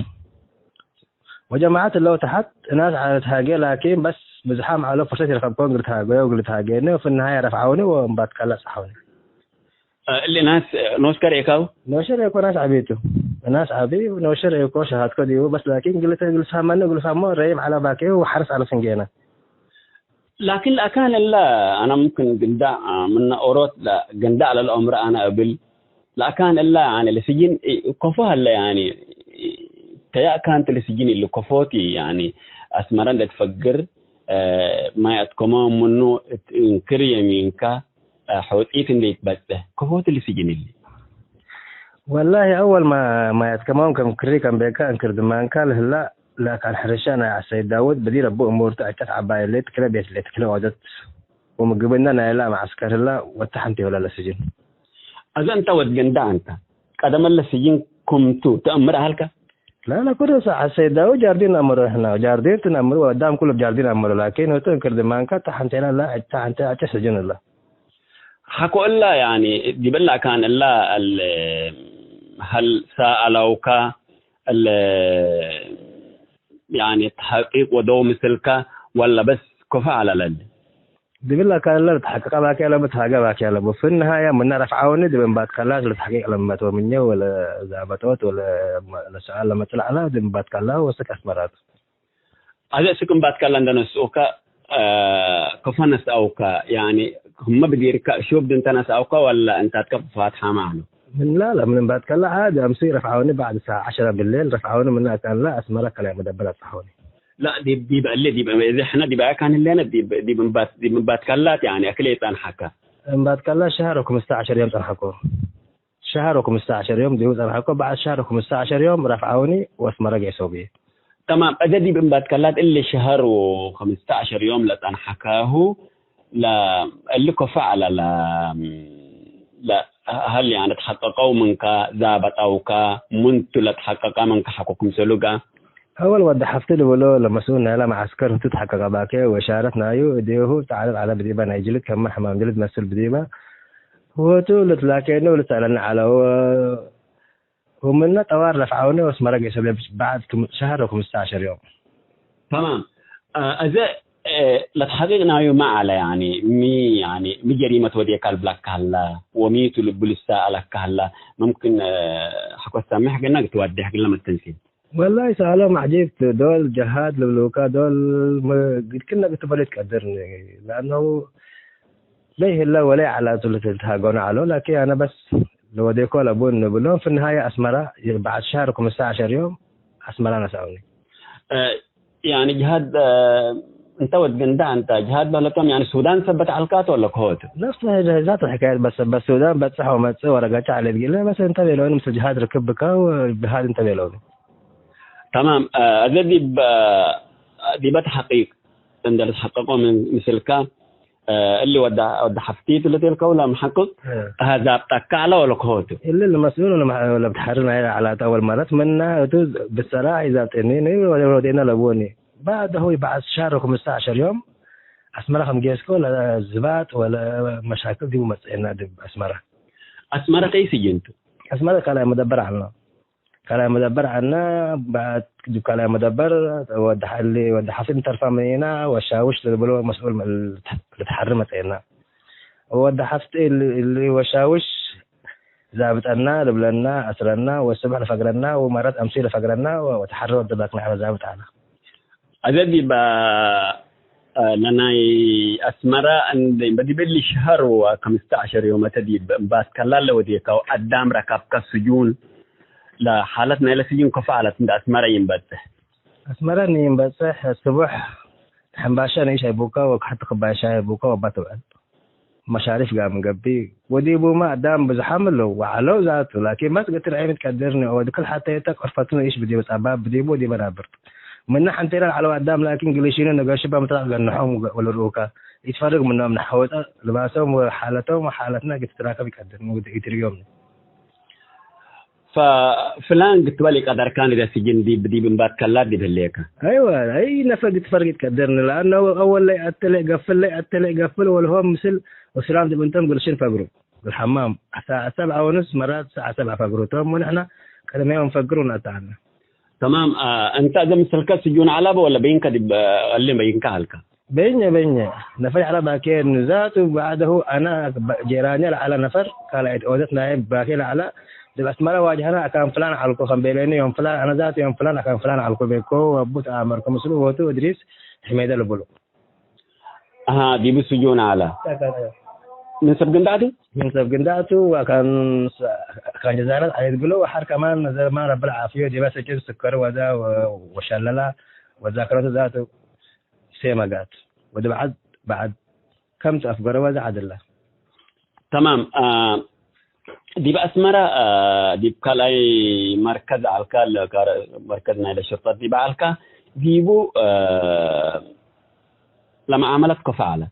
ወጀማዐት እለው ተሐት እናስ ዐለ ትሃጌ፣ ላኪን በስ ብዝሓም ዐለ ፍርሰት ይረከብኮን እግል ትሃገዮ እግል ትሃጌነ፣ ወፍንሃየ ረፍዐውኒ ወእምባትካላ ጸሐውኒ። እ፣ እሊ እናስ ኖስከ ርኤካው? ኖሸ ርኤኮ እናስ ዐቢ ቱ። እናስ ዐቢ ኖሸ ርኤኮ ሸሃድኮ ዲቡ፣ በስ ላኪን እግል ተ-፣ እግል ትፋመኒ እግል ትፋሞ ረይም ዐለ ባኬ ወሐርስ ዐለ ፍንጌነ። ላኪን ለአካን እለ አነ ሙምክን ግንዳዕ ምነ ኦሮት ለገንዳዕ ለልኦምረ አነ እብል። ለአካን እለ ያኒ ለስጅን እ-፣ ከፎ ሀለ ያኒ እ-፣ ተያእካንት ለስጅን እሊ ከፎቲ ያኒ አስመረ እንደ ትፈግር እ፣ ማይ አትከመ ምኑ እት እንክር የሚንካ እ፣ ሖጢት እንደ ይትበጽሕ ከፎቲ ለስጅን እሊ። ወላሂ አወል ማ-፣ ማይ አትከመም ከም ክሪ ከም ቤካ እንክር ድማንካ ለህላ ለአካን ሕርሻ ናይ ዐሰይድ ዳውድ በዲር አቡ እሙርቱ ዕጨት ዐባይ ሌት ክለ ቤት ሌት ክለ ኦደት ወምግብነ ናይላ መዐስከር ህላ ወተ ሐንቴ ወላ ለስጅን። አዘ እንተ ወድ ገንዳ እንተ ቀደመ ለስጅን ክምቱ ተአምር አህልከ? ላላ ኩሉ ሰ ዐሰይድ ዳውድ ጃርዲን አምሮ ህና ጃርዲን ትነምሩ ወዳም ኩሉ ጃርዲን አምሮ ላኪን ህቱ እንክር ድማንካ ተ ሐንቴ ላ ላ ዕጨ ሐንቴ ዕጨ ስጅን እላ። ሐቆ እላ ያኒ ዲብ እላ አካን እላ እል ሀል ሰአለውከ እል ያኒ ተሐቂቅ ወደው ምስልከ ወለ በስ ኮፈ ዐለ ለል? ዲብ እላ አካን እላ ለተሐቀቀ ባኪ አለቡ ተሃገ ባኪ አለቡ። ፍንሃያ ምነ ረፍዐውኒ ዲብ እንባትካላት ለተሐቂቅ ለመት ወምኘ ወለ ዛበጦት ወለ ለሰአል ለመጽል ዐላ ዲብ እንባትካላ ወስክ አስመራቱ። አዜ እስክ እምባትካላ እንደ ነስኡከ፣ አ፣ ከፎ ነስአውከ፣ ያኒ፣ ህመ ብዲርከ፣ ሹብድ እንተ ነስአውከ ወላ እንታትከ ፋትሐመ አሉ? ምን ላ፣ ላ፣ ምን እምባትካላ ዓዲ፣ አምሲ ረፍዐውኒ፣ ባዕድ ሰዓ ዐሸረ ብሌል ረፍዐውኒ፣ ምን አካንላ አስመረ ከላይ መደበር አጽሐውኒ። ላ፣ ዲብ፣ ዲብ እሊ፣ ዲብ፣ እዜ ሕነ ዲብ አካን ህሌነ፣ ዲብ፣ ዲብ እምባት-፣ ዲብ እምባትካላት፣ ያኒ፣ አክል ይጸንሐከ? እምባትካላ ሸህር ወክምስተ ዐሸር ዮም ጸንሐኮ። ሸሀር ወክምስተ ዐሸር ዮም ዲቡ ጸንሐኮ፣ በዐድ ሸሀር ወክምስተ ዐሸር ዮም ረፍዐውኒ ወአስመረ ጌሶ ብዬ። ተማም። እዘ ዲብ እምባትካላት እሊ ሸሀር ወክምስተ ዐሸር ዮም ለጸንሐካሁ፣ ለ-፣ እሊ ከፎ ዐለ ለ-፣ ለ-፣ ሀል ያነ ተሐቀቀው ምንከ፣ ዛበጠውከ፣ ምንቱ ለተሐቀቀ ምንከ ሐቆ ክምሰሉ ገ? አወል ወድ ሐፍቲ ልብሎ ለመስኡል ናይለ መዐስከር ህቱ ተሐቀቀ ባኬ ወእሻረት ናዩ እዴሁ ተዐልል ዐለ ብዲበ ናይ ጅልድ ከመ ሕማም ጅልድ መስል ብዲበ ወህቱ ልትላኬነ ወልትሰአለነ ዐለ ወ-፣ ወምነ ጠዋር ረፍዐውነ ወአስመረ ጌሰ ብለ በዐድ ክም-፣ ሸሀር ወክምስተ ዐሸር ዮም። ተማም። አ-፣ አዜ እ፣ ለተሐቂቅ ናዩ ማ ዐለ፣ ያኒ፣ ሚ፣ ያኒ፣ ሚ ጀሪመት ወዴካ ልብለካ ሀላ፣ ወሚቱ ልቡ ልሰአለካ ሀላ፣ መምክን፣ እ፣ ሐቆ ሰሚሕ ግና ግትዋዴሕ ግላ መተንሲን። ወላሂ ሰአሎም ዐጂብ ቱ፣ ዶል ጀሃድ ልብሉካ፣ ዶል ም-፣ ግድክነ ግትበሉ ትቀድርኒ፣ ለአነሁ ለይህለ ወለይ ዐላቱ ልትልትሃጎነ ዐለው፣ ላኪን አነ በስ ለወዴኮ ለቡን ንብሎም፣ ፊ ነሃየ አስመራ፣ በዐድ ሸህር ክምሰ ዐሸር ዮም አስመራ ነስአውኒ። እ፣ ያኒ ጅሃድ፣ እ፣ እንተ ወድግ እንደ አንተ ጅሃድ በህለቶም፣ ያኒ ሱዳን ሰበት ዐልካት ወለ ከሆት? ነፍስ ዛት ሕካየት፣ በስ፣ በስ ሱዳን በጽሕ ወመጽእ ወረገጫ ዐለ ትግለ፣ በስ እንተ ቤለውን፣ ምስል ጅሃድ ርክብ ብካ ወጅሃድ እንተ ቤለውን። ተማም፣ እ፣ አዜ ዲብ፣ እ፣ ዲበ ተሐቂቅ እንደ ልትሐቀቆ ምን ምስልካ፣ እ፣ እሊ ወደ፣ ወደ ሐፍቲት ለቴልከው ለመሐቅቅ እ። አህዛብ ጠቃለ ወለክሆቱ። እሊ ለመስኡል ወለመሐ-፣ ወለብትሐሪ ናይ ዐላታ አወል መረት ምና እቱ ብሰራዕ ኢዛብጤኒ፣ ወደ ወዴና ለብወኒ። ባዕደሁ በዐድ ሸህር ወክምሰ ዐሸር ዮም አስመራ ከም ጌስኮ ለዝባጥ ወለመሻክል ዲቡ መጽኤና ዲብ አስመራ። አስመራ ከይ ስጅን ቱ? አስመራ ካልኣይ መደበር ዐልነ። ካልኣይ መደበር ዐልነ፣ በዐድ ዲብ ካልኣይ መደበር ወድ ሐ-፣ እሊ ወድ ሐፍጥ እንተርፋ ምኒና ወሻውሽ ለልብሎ መስኡል ልትሐሪ መጽኤና። ወድ ሐፍጥ እሊ፣ እሊ ወሻውሽ ዛብጠና ልብለና፣ አስረና፣ ወስብሕ ለፈግረና፣ ወመረት አምሲ ለፈግረና፣ ወተሐሪ ወደላክ ነሐበ ዛብጥ ዐለ። አዜ ዲብ፣ አ፣ ለናይ አስመራ እንዴ በዲብ እሊ ሸሀር ወከምስተ ዐሸር ዮመተ ዲብ እምባስ ከላለ ወዴካው አዳም ረካብከ ስጁን፣ ለሓለት ናይለ ስጁን ከፎ ዐለት እንደ አስመራ ይንበጽሕ። አስመራ ንኢንበጽሕ ስቡሕ ሕምባሻ ንኢሽ አይቡካ ወከሐቲ ክባይ ሻይ አይቡካ ወባ ትውዕል። መሻሪፍ ጋር ምንገብእ ወዲቡመ አዳም ብዝሓም እለው ወዐለው ዛቱ፣ ላኪን መጽ ገትር ዐይን ትቀድርኒ ወእብ ክል ሐቴተ ቀርፈትኑ ኢሽ ብዲበ ጸባብ ብዲቡ ወዲበ ናብርቱ። ምነ ሐንቴለ ለዐለው አዳም ላኪን ግልሺኑ ነገሽበ ምትራቅ ገንሖም ወለርኡከ ኢትፈርግ ምኖም ነሐወጠ ልባሶም ወሓለቶም ወሓለትነ እግል ትትራከብ ኢቀድርኒ ወእግል ኢትርእዮም። ፈፍላን ግትበል ኢቀደርካን እደ ስጅን ዲብ፣ ዲብ እምባት ከላት ዲብ ህሌከ። አይወ፣ አይ ነፈር ግትፈርግ ኢትቀደርኒ፣ ለአነሁ አወል ላይ አተሌ ገፍል፣ ላይ አተሌ ገፍል፣ ወልሆም ምስል ወስላም ዲብ እንቶም ግልሽን ፈግሩ። ግል ሐማም፣ ሰዓት ሰብዐ ወንስ መራት ሰዓት ሰብዐ ፈግሩ ቶም፣ ወንሕና ቀደም ዮም ፈግሩ ነአተአነ። ተማም፣ አ፣ እንተ እዘ ምስልከ ስጁን ዐላበ ወለ በይንከ ዲብ፣ አ፣ እሊ በይንከ ሀልከ? በይኘ፣ በይኘ። ነፈር ዐለ ባኬ ንዛቱ በዐደሁ አነ ጀራኔ ለዐለ ነፈር ካልአይት ኦደት ናይብ ባኬ ለዐለ። ዲብ አስመረ ዋጅሀነ አካን ፍላን ዐልኮ ከም ቤሌኒ ዮም ፍላን፣ አነ ዛቱ ዮም ፍላን አካን ፍላን ዐልኮ ቤኮ ወቡ ተአመርኮ ምስሉ ዎቱ እድሪስ ሕሜደ ልቡሉ። አሃ፣ ዲቡ ስጁን ዐለ። ምን ሰብ ግንዳቱ? ምን ሰብ ግንዳቱ ወአካን ስ-፣ አካን ጀዛረት ዐለ ትብሎ ወሐር ከማን ነዘር ማን ረብል ዓፍዮ ዲበ ሰጅል ስከሩ ወዛ ወ-፣ ወሸለላ ወዛክረቱ ዛቱ። ሴመ ጋት። ወዲ በዐድ፣ በዐድ ከም ተአፍገረ ወዘ ዐድለ። ተማም፣ አ፣ ዲብ አስመረ፣ አ፣ ዲብ ካልኣይ መርከዝ ዐልካ፣ ለካረ-፣ መርከዝ ናይለ ሽርጠት ዲብ ዐልካ፣ ዲቡ፣ አ፣ ለመዓመለት ከፎ ዐለ?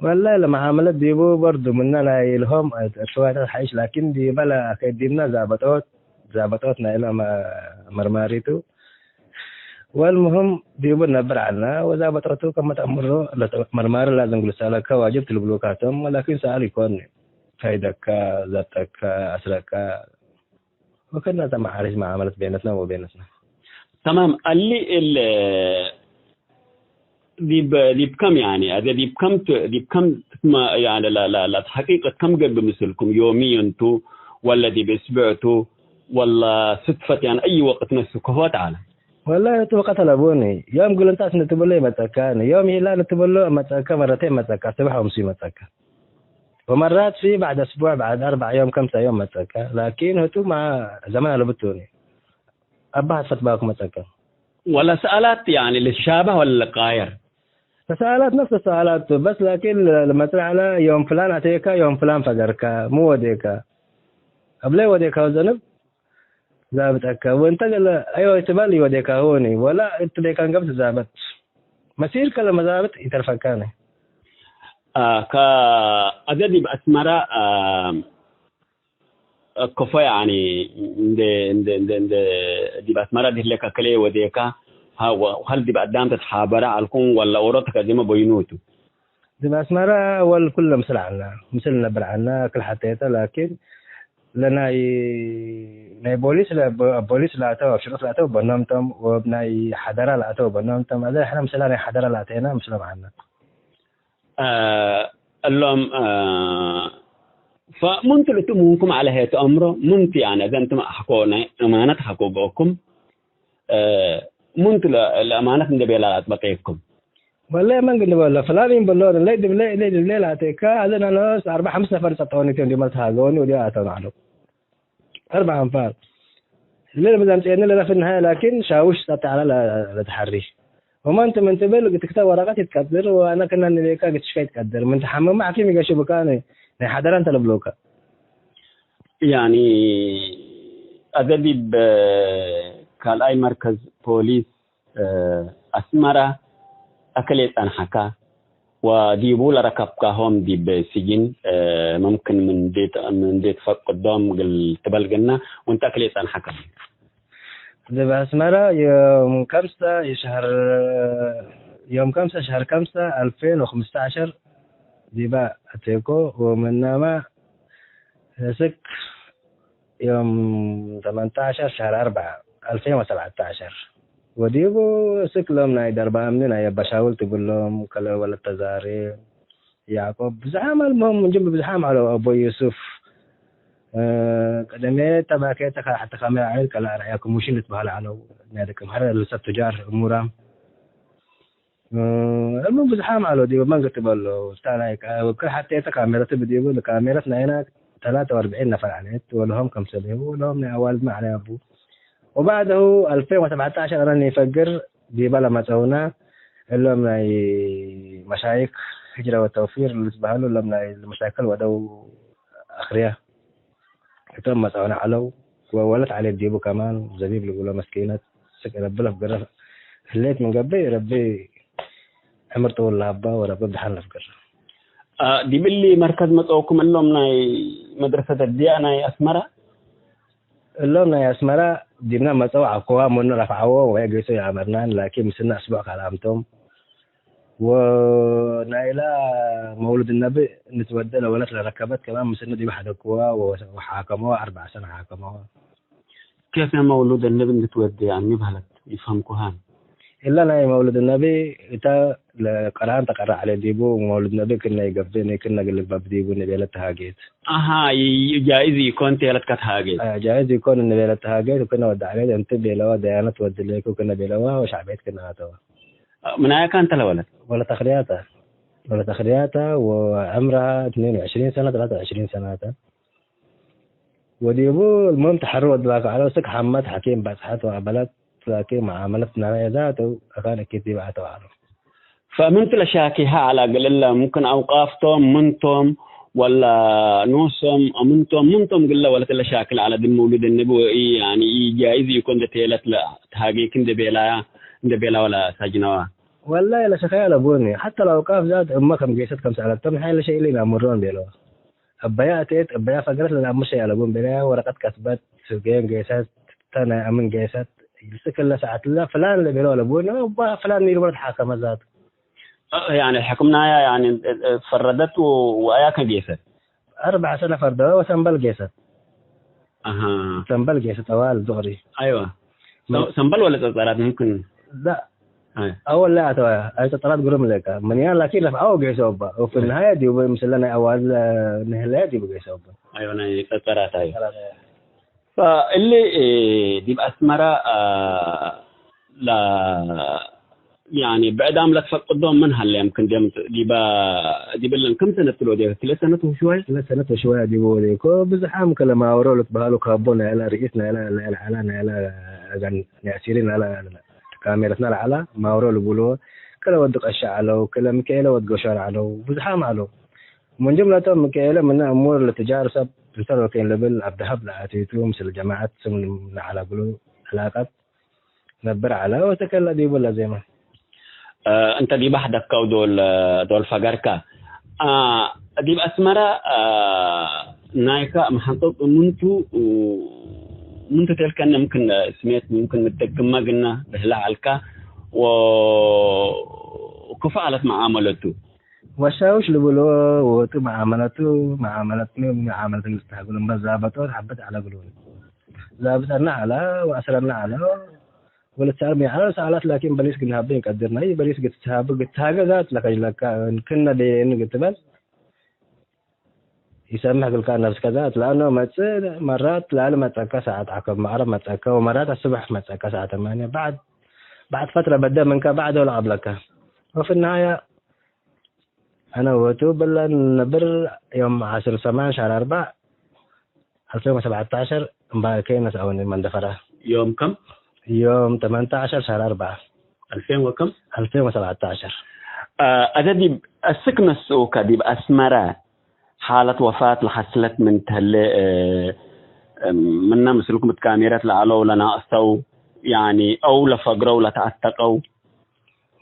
ወላሂ ለመዓመለት ዲቡ በርዱ ምነ ናይ ልሆም ርሽዋታት ሐይሽ፣ ላኪን ዲበ ለአከይ ዲብነ ዛበጦት፣ ዛበጦት ናይለ መ-፣ መርማሪቱ። ወልሙህም ዲቡ ነብር ዐልነ፣ ወዛበጦቱ ከመ ተአምሮ ለተ-፣ መርማሪ ላዝም እግል ልሰአለከ ዋጅብ ትልብሉካቶም፣ ወላኪን ሰአል ኢኮን፣ ፈይደከ፣ ዘብጠከ፣ አስረከ፣ ወከናተ መዓሪሽ መዓመለት ቤነትና ወቤነትና። ተማም፣ አሊ እል ዲብ፣ ዲብ ከም ያኒ፣ አዜ ዲብ ከም ት-፣ ዲብ ከም ትትመ-፣ ያኒ ለ-፣ ለ-፣ ለተሐቂቅ ከም ገብእ ምስልኩም፣ ዮምየን ቱ፣ ወለ ዲብ እስብዕ ቱ፣ ወለ ስድፈት፣ ያኒ አይ ወቅት ነሱ ከፎት ዐለ። ወላሂ እቱ ወቀት አለቡኒ፣ ዮም ግልንጣት ንትብሎ ይመጸካኒ፣ ዮም ሂላ ንትብሎ መጸካ፣ መረቴ መጸካ፣ ስብሕ ወምሱ ይመጸካ። ወመራት ፊ በዕድ አስቡዕ፣ በዕድ አርበዕ ዮም፣ ከምሰ ዮም መጸካ። ላኪን ህቱ ማ ዘመን አለቡ ቱኒ። አባ ሀትፈት ባኩ መጸካ። ወለ ሰአላት ያኒ ልትሻበህ ወለ ልቃየር? ተሰአላት ነፍስ ተሰአላት ቱ፣ በስ ላኪን ለ-፣ ለመጽእ ዐለ ዮም ፍላን አቴካ፣ ዮም ፍላን ፈገርካ፣ ሙ ወዴካ? እብለ ወዴካ ዘንብ ዛብጠከ። ወእንተ ገለ አይወ ትበል ወዴካሁኒ፣ ወላ እት ዴካን ገብት ዛበት። መሲርከ ለመዛብጥ ኢተርፈካኒ። አ፣ ከአዜ ዲብ አስመራ፣ አ፣ ከፎ ያኒ እንደ፣ እንደ፣ እንደ፣ እንደ ዲብ አስመራ ዲህሌ ከክሌ ወዴካ፣ ሀ-፣ ወ-፣ ሀል ዲብ አዳም ተትሓበረ ዐልኩም ወላ ኦሮት ከዜመ በይኑቱ? ዲብ አስመራ አወል ኩለ ምስል ዐልነ፣ ምስል ነብር ዐልነ፣ ክል ሐቴተ፣ ላኪን ለናይ ናይ ቦሊስ ለቦሊስ ለአተው፣ አብ ሽሩጥ ለአተው በኖም ቶም፣ ወእብ ናይ ሐደራ ለአተው በኖም ቶም። አዜ ሕነ ምስላ ናይ ሐደራ ለአተይና ምስሎም ዐልነ። አ፣ እሎም፣ አ፣ ፈምንቱ ለትእሙንኩም ዐለ ህዬ ተአምሮ ምንቱ ያነ፣ እዘ እንትም አሕኮ ናይ እማነት ሐኮ ገኦኩም፣ አ፣ ምንቱ ለ-፣ ለአማነት እንዴ ቤላ ለአጥበቄኩም? ወለ መን ግንበሎ፣ ፍላን ይንበሎ፣ ለይ ድብለ፣ ለይ ድብለ ለአቴካ፣ አዘ ናኖስ አርበዕ ሐምስ ነፈር ጸጠወኒ ቴም ዲመ ለተሃገወኒ ወዲያ አተውን ዐለው። አርበዕ አንፋር። ለልብዝ አምጽኤኒ ለረፍድ ነሀየ፣ ላኪን ሻውሽ ጸብጠ ዐለ ለ-፣ ለተሐሪ። ወመንቱ ምን ትብል፣ እት ክታብ ወረቀት ይትቀድር፣ ወአነ ክና ንቤካ ግትሽካ ይትቀድር። ምን ተሐመመ ሐኪም ይገሽቡካ፣ ናይ ሐደራ እንተ ለብሎካ። ያኒ፣ አዜ ዲብ ካልኣይ መርከዝ ፖሊስ እ፣ አስመረ አክል የጸንሐከ ወዲቡ ለረከብካሆም ዲብ ሲጅን፣ እ፣ ምምክን ምን እንዴ ት-፣ ምን እንዴ ትፈቅዶም እግል ትበልግነ ወእንተ አክል የጸንሐከ። ዲብ አስመረ ዮም ከምሰ የሸህር፣ ዮም ከምሰ ሸህር ከምሰ አልፌን ወክምስተ ዐሸር ዲበ አቴኮ ወምናመ እስክ ዮም ተመንተ ዐሸር ሸህር አርበዕ አልፌን ወሰብዐተ ዐሸር ወዲቡ እስክ ሎም ናይ ደርባ አምኒ ናይ አባ ሻውል ትብሎም ከለ ወለት ተዛሬ ያዕቆብ ብዝሓም አልሙህም ምን ጅምብ ብዝሓም ዐለው። አቦ ዩሱፍ፣ እ፣ ቀደሜ ተባኬ ተካ-፣ ሐተ ካሜራ ዐይል ከለ አርአያኩም ሙሽን ልትበሀል ዐለው። ናይ ደቅም ሐረ ልሰብ ቱጃር እሙራም እሉ ብዝሓም ዐለው ዲብ መንገድ ትበሎ። እታ ናይ ካ-፣ ወክል ሐቴተ ካሜረት ብዲቡ፣ ለካሜረት ናይና ተላተ ወአርብዒን ነፈር ዐለት፣ ወለሆም ከምሰሌሁ፣ ወለሆም ናይ አዋልድመ ዐለ አቡ። ወባዕደሁ አልፌን ወሰብዐተ ዐሸር አነ ኒፈግር ዲበ ለመጸውነ፣ እሎም ናይ መሻይክ ህጅረ ወተውፊር ልትበሀሉ፣ እሎም ናይ መሻይክል ወደው አክርየ። እቶም መጽአነ ዐለው፣ ወወለት ዐሌት ዲቡ ከማን ዘቢብ ልብሎ መስኪነት፣ ስቅ ረቢ ለፍገረ ህሌት ምን ገብእ፣ ረቢ ዕምር ጥውል ለሀባ ወረቢ ብድሓን ለፍገረ። አ፣ ዲብ እሊ መርከዝ መጽአኩም እሎም ናይ መድረሰት አድያ ናይ አስመራ? እሎም ናይ አስመራ ዲብነ መጽአው ዐኮዋ፣ ምኑ ረፍዐዎ ወአይ ገይሶ ይአመርናን፣ ላኪን ምስልነ አስቡዕ ካልአምቶም። ወናይላ መውሉድ ነቢ ንትወዴ ለወለት ለረከበት ከማን ምስልነ ዲብ ሐደግክዋ ወ-፣ ወሓከመዋ፣ አርበዕ ሰነ ሓከመዋ። ኬፍ መውሉድ ነቢ ንትወዴ አኒ በህለት ይፈህምኩሃን። እለ ናይ መውሉድ ነቢ እተ ለቀርአን ተቀረ ዐለ ዲቡ፣ መውሉድ ነቢ ክነ ይገብእኒ ክነ እግል ልግበእ ዲቡ እንቤለት ተሃጌት። አሃ፣ ይ-፣ ይ-፣ ጃኢዝ ኢኮን ቴለት ከትሃጌት። አ፣ ጃኢዝ ኢኮን እንቤለት ተሃጌት፣ ወክነ ወደ ዐሌት እንቲ ቤለዋ ደያነት ወድሌኩ ክነ ቤለዋ ወሻዕቤት ክነ አተዋ። ምናያካ እንተ ለወለት? ወለት አክርያተ። ወለት አክርያተ ወዕምረሃ እትኔን ወዕሽሪን ሰነ፣ ተላተ ወዕሽሪን ሰነ ተ። ወዲቡ እልሙህም ተሐሩ ወድባከ ዐለው፣ ስክ ሐመት ሐኪም በጽሐት ወአበለት ላኪን መዓመለት ናመ ዛቱ አካን እኪት ዲብ አተው ዐለው። ፈምንቱ ለሻኪሃ ዐለ እግል እለ ሙምክን አውቃፍቶም ምንቶም ወላ ኖሶም ምንቶም ምንቶም እግለ ወለት ለሻክል ዐለ ዲብ መውሉድ ነቢ ወኢ ያኒ ኢጃይዝ ኢኮን እንዴ ቴለት ለተሃጌክ እንዴ ቤላያ እንዴ ቤላወ ለሳጅነዋ። ወላሂ ለሸከየ አለቡኒ። ሐተ ለአውቃፍ ዛት እመ ከም ጌሰት ከም ሰአለቶም፣ ሐይ ለሸይ እሊ ነአምሮን ቤለወ። እበያ አቴት፣ እበያ ፈገረት ለነአምር ሸይ አለቡን ቤለያ፣ ወረቀት ከትበት፣ ስብጌን ጌሰት፣ ተ ናይ አምን ጌሰት፣ ልስክ እለ ሰዓት እለ ፍላን ለቤለወ አለቡኒ፣ እባ ፍላን ኒልቦ ለተሓከመ ዛት። እ፣ ያኒ ሕክምናያ ያኒ፣ እ፣ እ፣ ፈረደት ወ-፣ ወአያከ ጌሰት? አርበዕ ሰነ ፈርደወ ወሰንበል ጌሰት። አሃ። ሰንበል ጌሰት አዋል ዱቅሪ። አይዋ። ሰ-፣ ሰንበል ወለ ጸጸራት ሙምክን? ላ። አይ። አወል ላ አተዋ። አይ ጸጸራት ግሩም ለካ። ምን ያ ላኪን ረፍዓው ጌሰው እባ። ወፊ ነሃያ ዲቡ ምስለ ናይ አዋል ንህለያ ዲቡ ጌሰው እባ። አይዋ ናይ ጸጸራት አይ። ጸጸራት አይ። ፈእሊ፣ እ፣ ዲብ አስመራ፣ አ፣ ለ-፣ ያኒ ብዕዳም ለትፈቅዶም ምን ሀለ? የምክን ደም ዲበ፣ ዲብለን ክም ሰነት ትሎ ዲበ? ክልኤ ሰነት ወሽዋይ? ክልኤ ሰነት ወሽዋይ ዲቡ ወዴኮ። ብዝሓም ከለማወሮ ልትበሃሉ ካቦ ናይላ ርኢስ ናይላ፣ ናይላ ዐላ ናይላ አዛን ያሲሪ ናይላ ካሜረትና ለዐላ ማውሮ ልቡሎ። ከለ ወድ ቀሻ ዐለው፣ ከለ ሚካኤለ ወድ ጎሻር ዐለው፣ ብዝሓም ዐለው። ምን ጅምለቶም ሚካኤለ ምነ እሙር ልትጃር ሰብ እንሰር ወኬን ልብል አብ ደሀብ ለአቴቱ ምስል ጀማዐት ስም ለዐለ እግሉ ዕላቀት ነብር ዐለ ወተከለ ዲቡ ለዜመ። እ፣ እንተ ዲበ ሐደግከው ዶል፣ ዶል ፈገርከ። አ፣ ዲብ አስመረ፣ አ፣ ናይከ መሐቅቅ ምንቱ፣ ምንቱ ተልከነ ምክን ስሜት ምክን ንጠቅመ ግነ ብህለ ዐልከ ወክፉ ዐለት መዓመለቱ። ወሻውሽ ልብሎ ወወጡ መዓመለቱ፣ መዓመለትኒ መዓመለት እግል ትስተሀግሉ እምበል ዛበጦ ሐበት ዐለ ብሉኒ። ዛብጠነ ዐለ ወአስረነ ዐለ። ወልትሰአል ሚ ዐለ ሰአላት ላኪን በሊስ ግንሀቤ እንቀድርነ። በሊስ ግትትሃብ ግትሃገ ዛት ለከጅለካ ክነ ዴን ግትበል ኢሰምሕ እግልካ ነፍስከ ዛት ለአኖ መጽእ መራት ላሊ መጸከ ሰዓት ዐከብ መዕረብ መጸከ ወመራት አስብሕ መጸከ ሰዓት ተማንየ። በዕድ በዕድ ፈትረ በደ ምንከ በዕዶ ለአብለከ። ወፊ ነሃየ አነ ወቱ ብለን ነብር ዮም ዐስር ሰማን ሻር አርበዕ አልፌን ወሰብዓተ ዐሸር እምባል ኬነ ሰአውኒ መንደፈረ። ዮም ከም? ዮም ተመንተ ዐሸር ሻር አርበዕ አልፌን ወከም? አልፌን ወሰብዓተ ዐሸር። አ፣ አደ ዲብ እስክ ነስኡከ ዲብ አስመረ ሓለት ወፋት ለሐስለት ምን ተህሌ፣ እ፣ ምነ ምስልኩም እት ካሜረት ለዐለው ለናቅሰው፣ ያኒ፣ አው ለፈግረው ለተአተቀው፣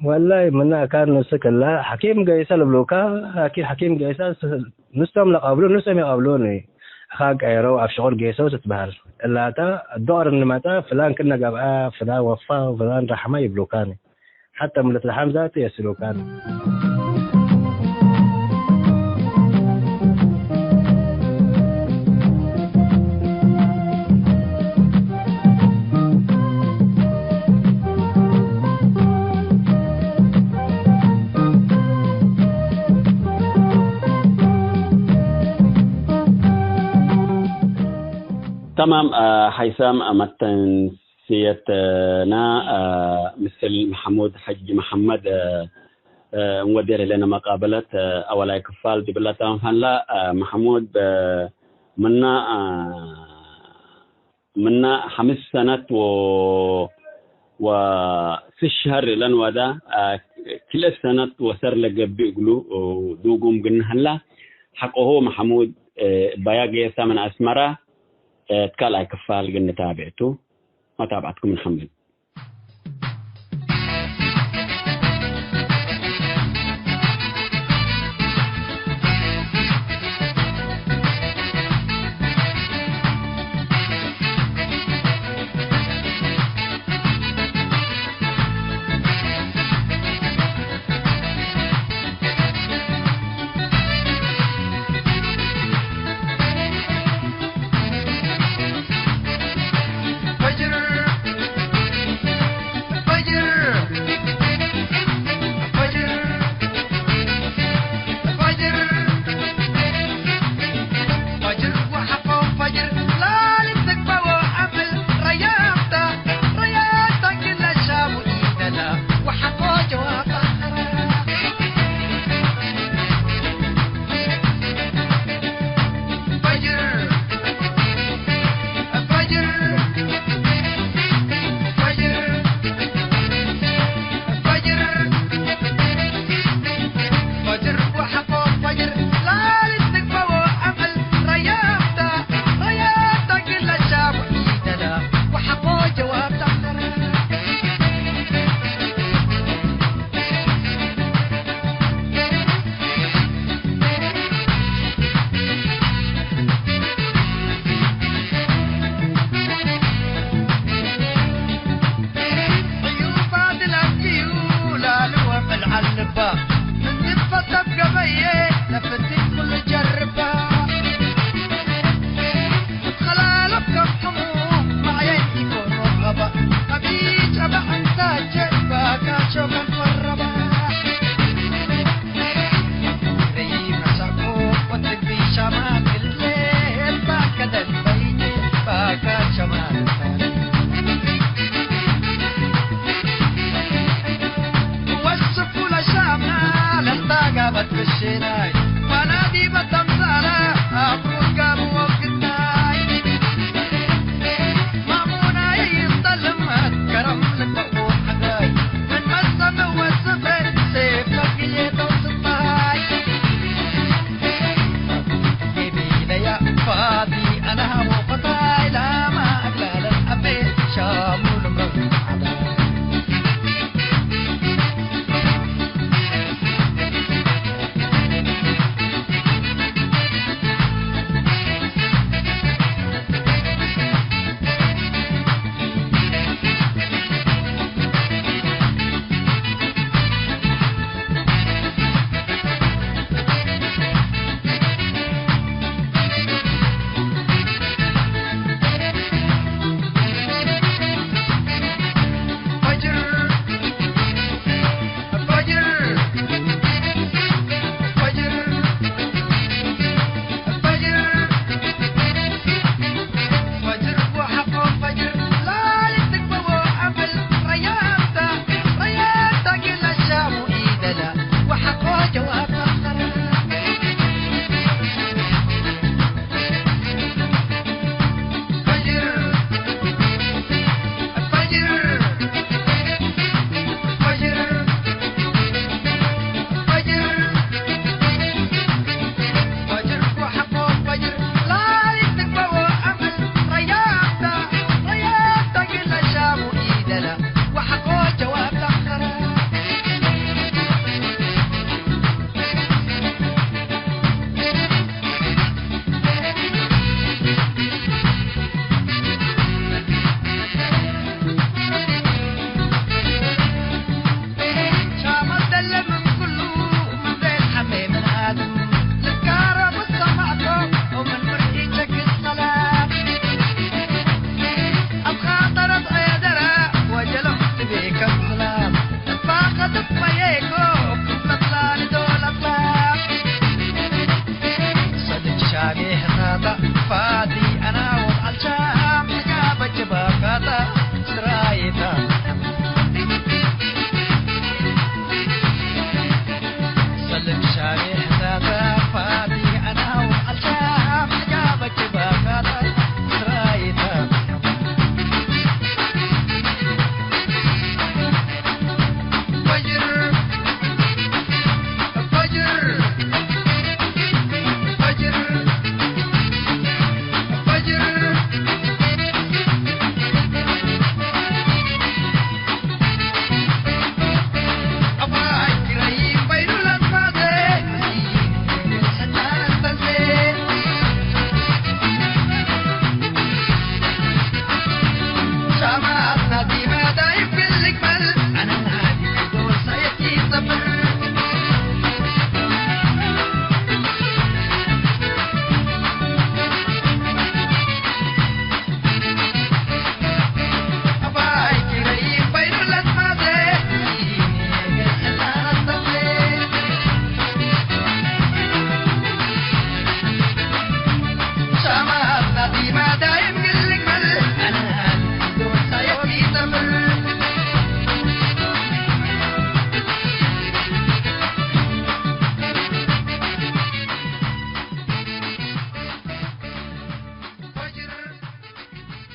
ወላይ ምነ አካን ንስክ እለ ሐኪም ገይሰ ልብሉከ፣ ሐኪ-፣ ሐኪም ገይሰ ስ-፣ ንሶም ለቀብሉ፣ ንሶም ይቀብሉኒ። አካን ቀየረው አብ ሽቁል ጌሰው ትትበህል። እላተ ዶር እንመጠ ፍላን ክነ ገብአ፣ ፍላን ወፋ፣ ፍላን ረሐመ ይብሉካኒ። ሐተ ምን ልትረሐም ዛቱ የስሉካኒ። ተማም፣ አ፣ ሀይሳም፣ አ፣ መተንስየትና፣ አ፣ ምስል መሐሙድ ሐጂ መሐመድ፣ አ፣ አ፣ እንወዴ ለህሌነ መቃበለት፣ አ፣ አወላይ ክፋል ዲብለ ተማም ሀላ፣ አ፣ መሐሙድ፣ አ፣ ምና፣ አ፣ ምና ሐምስ ሰነት ወ-፣ ወስስ ሸህር እለን ወዳ፣ አ፣ ክልኤ ሰነት ወሰር ለገብእ እግሉ ዱጉም ግነ ሀላ። ሐቆሁ መሐሙድ፣ አ፣ እባያ ጌሳ ምን አስመራ፣ አ፣ እት ካልኣይ ክፋል ግንታቤዕ ቱ። መታብዐትኩም እንሐምድ።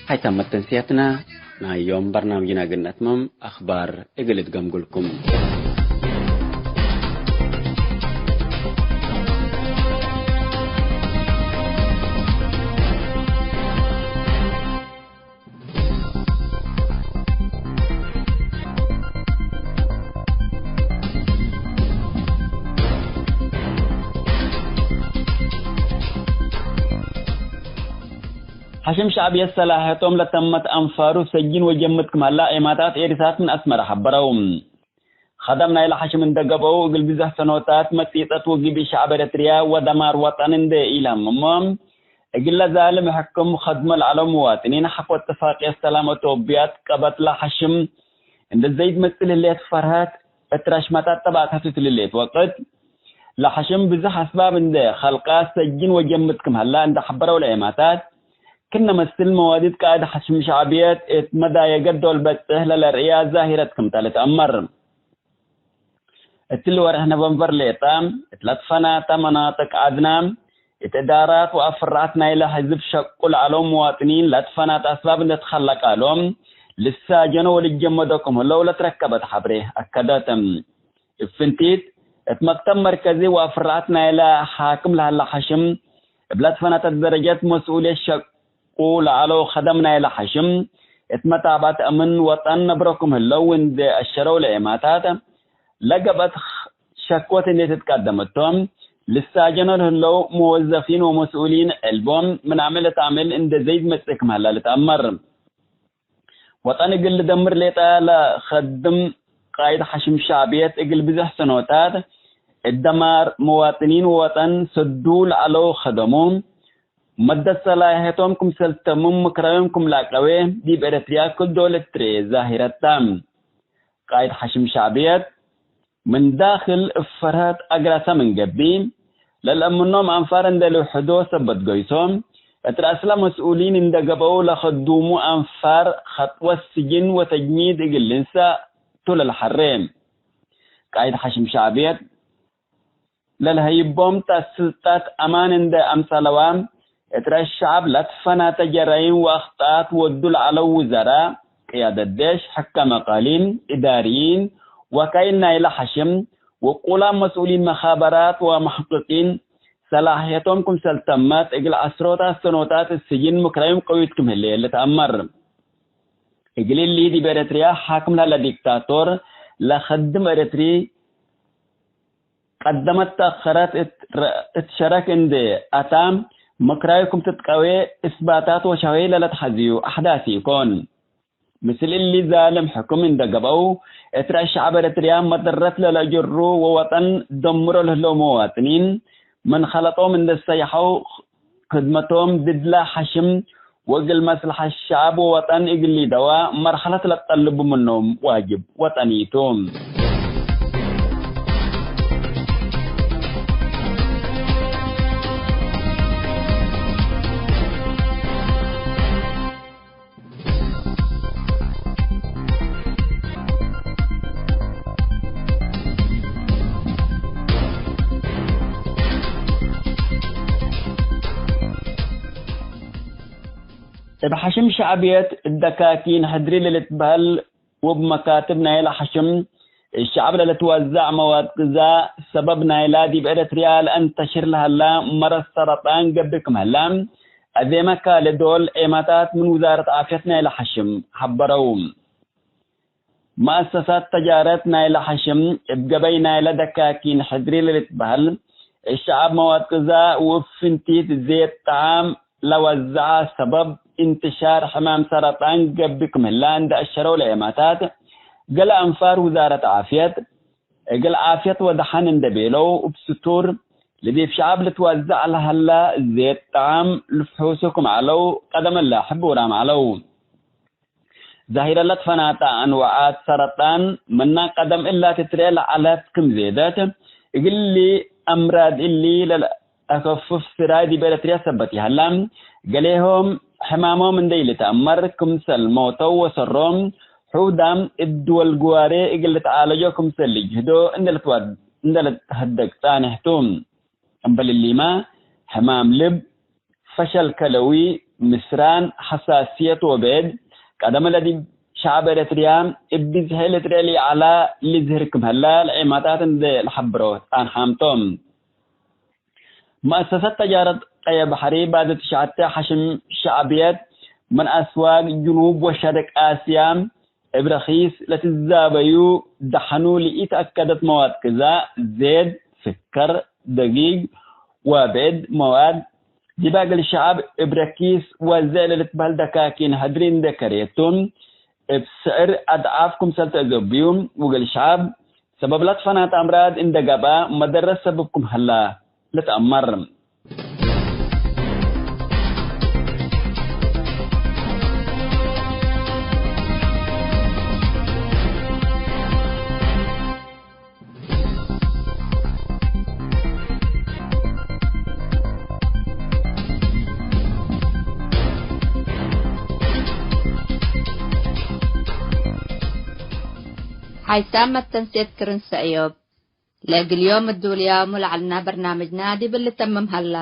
ሀይታም መተንስያትና ናይ ዮም በርናምጅና እግል ነትመም፣ አኽባር እግል እትገምጉልኩም። ሐሽም ሸዕብየት ሰላሕየቶም ለተመት አንፋሩ ሰጅን ወጀምድ ክም ሀላ ዔማታት ኤሪሳት ምን አስመረ ሐበረው። ከደም ናይለ ሐሽም እንደ ገብአው፣ እግል ብዘሕ ሰኖታት መጺጠት ወግብኢ ሸዕብ ኤረትርያ ወደማር ወጠን እንዴ ኢለህምሞ፣ እግለ ዛልም ሕክም ከድሞ ለዐለው ምዋጥኒን ሐቆ እትፋቅየት ሰላም አቶብያት ቀበትለ ሐሽም እንዴ ዘይትመጽእ ለህሌት ፈርሀት፣ እት ረሽመታት ጠባዕት ሐቱ እት ልሌት ወቅት፣ ለሐሽም ብዘሕ አስባብ እንዴ ከልቃ ሰጅን ወጀምድ ክም ሀላ እንዴ ሐበረው ለዔማታት፣ ክነ መስል መዋዲት ቃእድ ሐሽም ሸዕብየት እት መዳየገት ዶል በጽሕ ለለርእያ ዛሂረት ክምተ ልትአመር። እትሊ ወርሕ ኖቨምበር ሌጠ፣ እት ለትፈናተ መናጥቅ ዐድና፣ እት እዳራት ወአፍራዐት ናይለ ሕዝብ ሸቁ ለዐለው ምዋጥኒን ለትፈናተ አስባብ እንዴ ትከለቃ እሎም፣ ልሳጀኖ ወልጀመዶ ክም ህለው ለትረከበት ሐብሬ አከደት። እብ ፍንቲት፣ እት መክተብ መርከዚ ወአፍራዐት ናይለ ሓክም ለሀለ ሐሽም፣ እብ ለትፈናተ ደረጀት መስኡልየት ሸቁ ለዐለው ከደም ናይለ ሐሽም፣ እት መታብዐት አምን ወጠን ነብሮ ክም ህለው እንዴ አሸረው ለዔማታት፣ ለገብአት ሸኮት እንዴ ትትቀደም እቶም፣ ልሳጀኖ ለህለው መወዘፊን ወመስኡሊን ዕልቦም ምን አምዕል እት አምዕል እንዴ ዘይትመጽእ ክም ሀላ ልትአመር። ወጠን እግል ልደምር ሌጠ ለከድም ቃይድ ሐሽም ሸዕብየት እግል ብዘሕ ሰኖታት እት ደማር መዋጥኒን ወወጠን ሰዱ ለዐለው ከደሙ፣ መደት ሰላሕየቶም ክምሰል ተምም ምክራዮም ክም ለአቀዌ ዲብ ኤረትርያ ክል ዶል እትርኤ ዛሂረት ተ። ቃይድ ሐሽም ሸዕብየት፣ ምን ዳክል እብ ፈርሀት አግራሰ ምን ገብእ፣ ለልአምኖም አንፋር እንዴ ልውሕዶ ሰበት ገይሶ፣ እት ረአስለ መስኡሊን እንዴ ገብአው ለከዱሙ አንፋር ከጥወት ስጅን ወተጅኒድ እግል ልንሰእ ቱ ለልሐሬ። ቃይድ ሐሽም ሸዕብየት፣ ለልሀይቦም ተ ስልጠት አማን እንዴ አምጸለዋ፣ እት ረአስ ሸዐብ ለትፈናተ ጀራይም ወአክጣአት ወዱ ለዐለው ውዘራእ፣ ቅያደት ዴሽ፣ ሕካም አቃሊም፣ እዳርይን፣ ወካይል ናይለ ሐሽም፣ ውቁላም መስኡሊን መኻበራት ወመሐቅቂን፣ ሰላሕየቶም ክምሰል ተመት፣ እግል ዐስሮታት ሰኖታት እት ስጅን ምክራዮም ቀዊት ክም ህሌ ልትአመር። እግል እሊ ዲብ ኤረትርያ ሓክም ለሀለ ዲክታቶር ለከድም ኤረትሪ፣ ቀደመት ተአኸረት እት ረ-፣ እት ሸረክ እንዴ አታ፣ ምክራዩ ክም ትትቀዌ እስባታት ወሻዌ ለለትሐዝዩ አሕዳስ ኢኮን። ምስል እሊ ዛልም ሕኩም እንዴ ገብአው፣ እት ረአስ ሸዐብ ኤረትርያ መደረት ለለአጀሩ ወወጠን ደምሮ ለህለው መዋጥኒን፣ ምን ኸለጦም እንዴ ሰይሐው፣ ክድመቶም ድድለ ሐሽም ወእግል መስለሐት ሸዐብ ወወጠን እግል ሊደዋ መርሐለት ለትጠልቡ ምኖም ዋጅብ ወጠኒ ቱ። እብ ሐሽም ሸዕብየት እት ደካኪን ሕድሪ ለልትበህል ወእብ መካትብ ናይለ ሐሽም እት ሸዕብ ለልትወዘዕ መዋድ ግዛ ሰበብ ናይላ ዲብ ኤረትርያ ለአንተሽር ለሀላ መረድ ሰረጣን ገብእ ክም ህላ፣ አዜመ ካልእ ዶል ዔማታት ምን ውዛረት ዓፍየት ናይለ ሐሽም ሐበረው። መአሰሳት ተጃረት ናይለ ሐሽም እብ ገበይ ናይለ ደካኪን ሕድሪ ለልትበህል እት ሸዐብ መዋድ ግዛ ወእብ ፍንቲት ዜድ ጠዓም ለወዘዐ ሰበብ እንትሻር ሕማም ሰረጣን ገብእ ክም ህላ እንደ አሸረው ለዔማታት፣ ገሌ አንፋር ውዛረት ዓፍየት፣ እግል ዓፍየት ወደሐን እንደ ቤለው እብ ስቱር፣ ለዲብ ሸዐብ ልትወዘዕ ለሀላ ዜድ ጠዓም ልፍሑሱ ክም ዐለው ቀደም እለ ሕቡራም ዐለው። ዛሂረ ለትፈናተ አንዋዓት ሰረጣን ምና ቀደም እላ ትትርኤ ለዐለት ክም ዜደት፣ እግሊ አምራድ እሊ ለልአከፍፍ ስራይ ዲብ ኤረትርያ ሰበት ይሀላ። ገሌሆም ሕማሞም እንደ ኢልትአመር ክምሰል ሞተው ወሰሮም፣ ሑዳም እብ ድወል ግዋሬ እግል ልትዓለጆ ክምሰል ልጅህዶ እንደ ልትዋድ-፣ እንደ ልትሀደግ ጻንሕ ቱ። እምበል እሊመ፣ ሕማም ልብ፣ ፈሸል ከለዊ፣ ምስራን፣ ሐሳስየት ወብዕድ፣ ቀደም ለዲብ ሸዐብ ኤረትርያ እብ ብዝሒ ልትርኤ ለኢዐላ ልዝህር ክም ህላ ለዔማታት እንዴ ለሐብሮ ጻንሓም ቶም። መአሰሰት ተጃረት ቀየ በሐሪ ባደ ትሽዐተ ሐሽም ሸዕብየት ምን አስዋቅ ጅኑብ ወሸርቅ አስያ እብ ረኪስ ለትዛበዩ ደሐኑ ለኢተአከደት መዋድ ግዛእ፣ ዜድ፣ ስከር፣ ደጊግ ወብዕድ መዋድ፣ ዲብ እግል ሸዐብ እብ ረኪስ ወዘዕ ለልትበህል ደካኪን ሕድሪ እንዴ ከሬቱ፣ እብ ስዕር አድዓፍ ክምሰል ተአዘብዩ፣ ወእግል ሸዐብ ሰበብ ለትፈናተ አምራድ እንዴ ገብአ መደረት ሰብብ ክም ሀላ ልትአመር። ሓይሳም መተንሴት ክርን ሰእዮብ። ለእግል ዮም እዱልያሙ ለዐልና በርናምጅና ዲብ ልተምም ሀላ።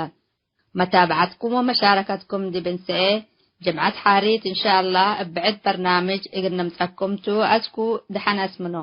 መታብዐትኩም ወመሻረከትኩም ዲብ እንሰኤ፣ ጅምዐት ሓሪት እንሻአላህ እብ ብዕድ በርናምጅ እግል ነምጸኩም ቱ። አስኩ ደሐን አስምኖ።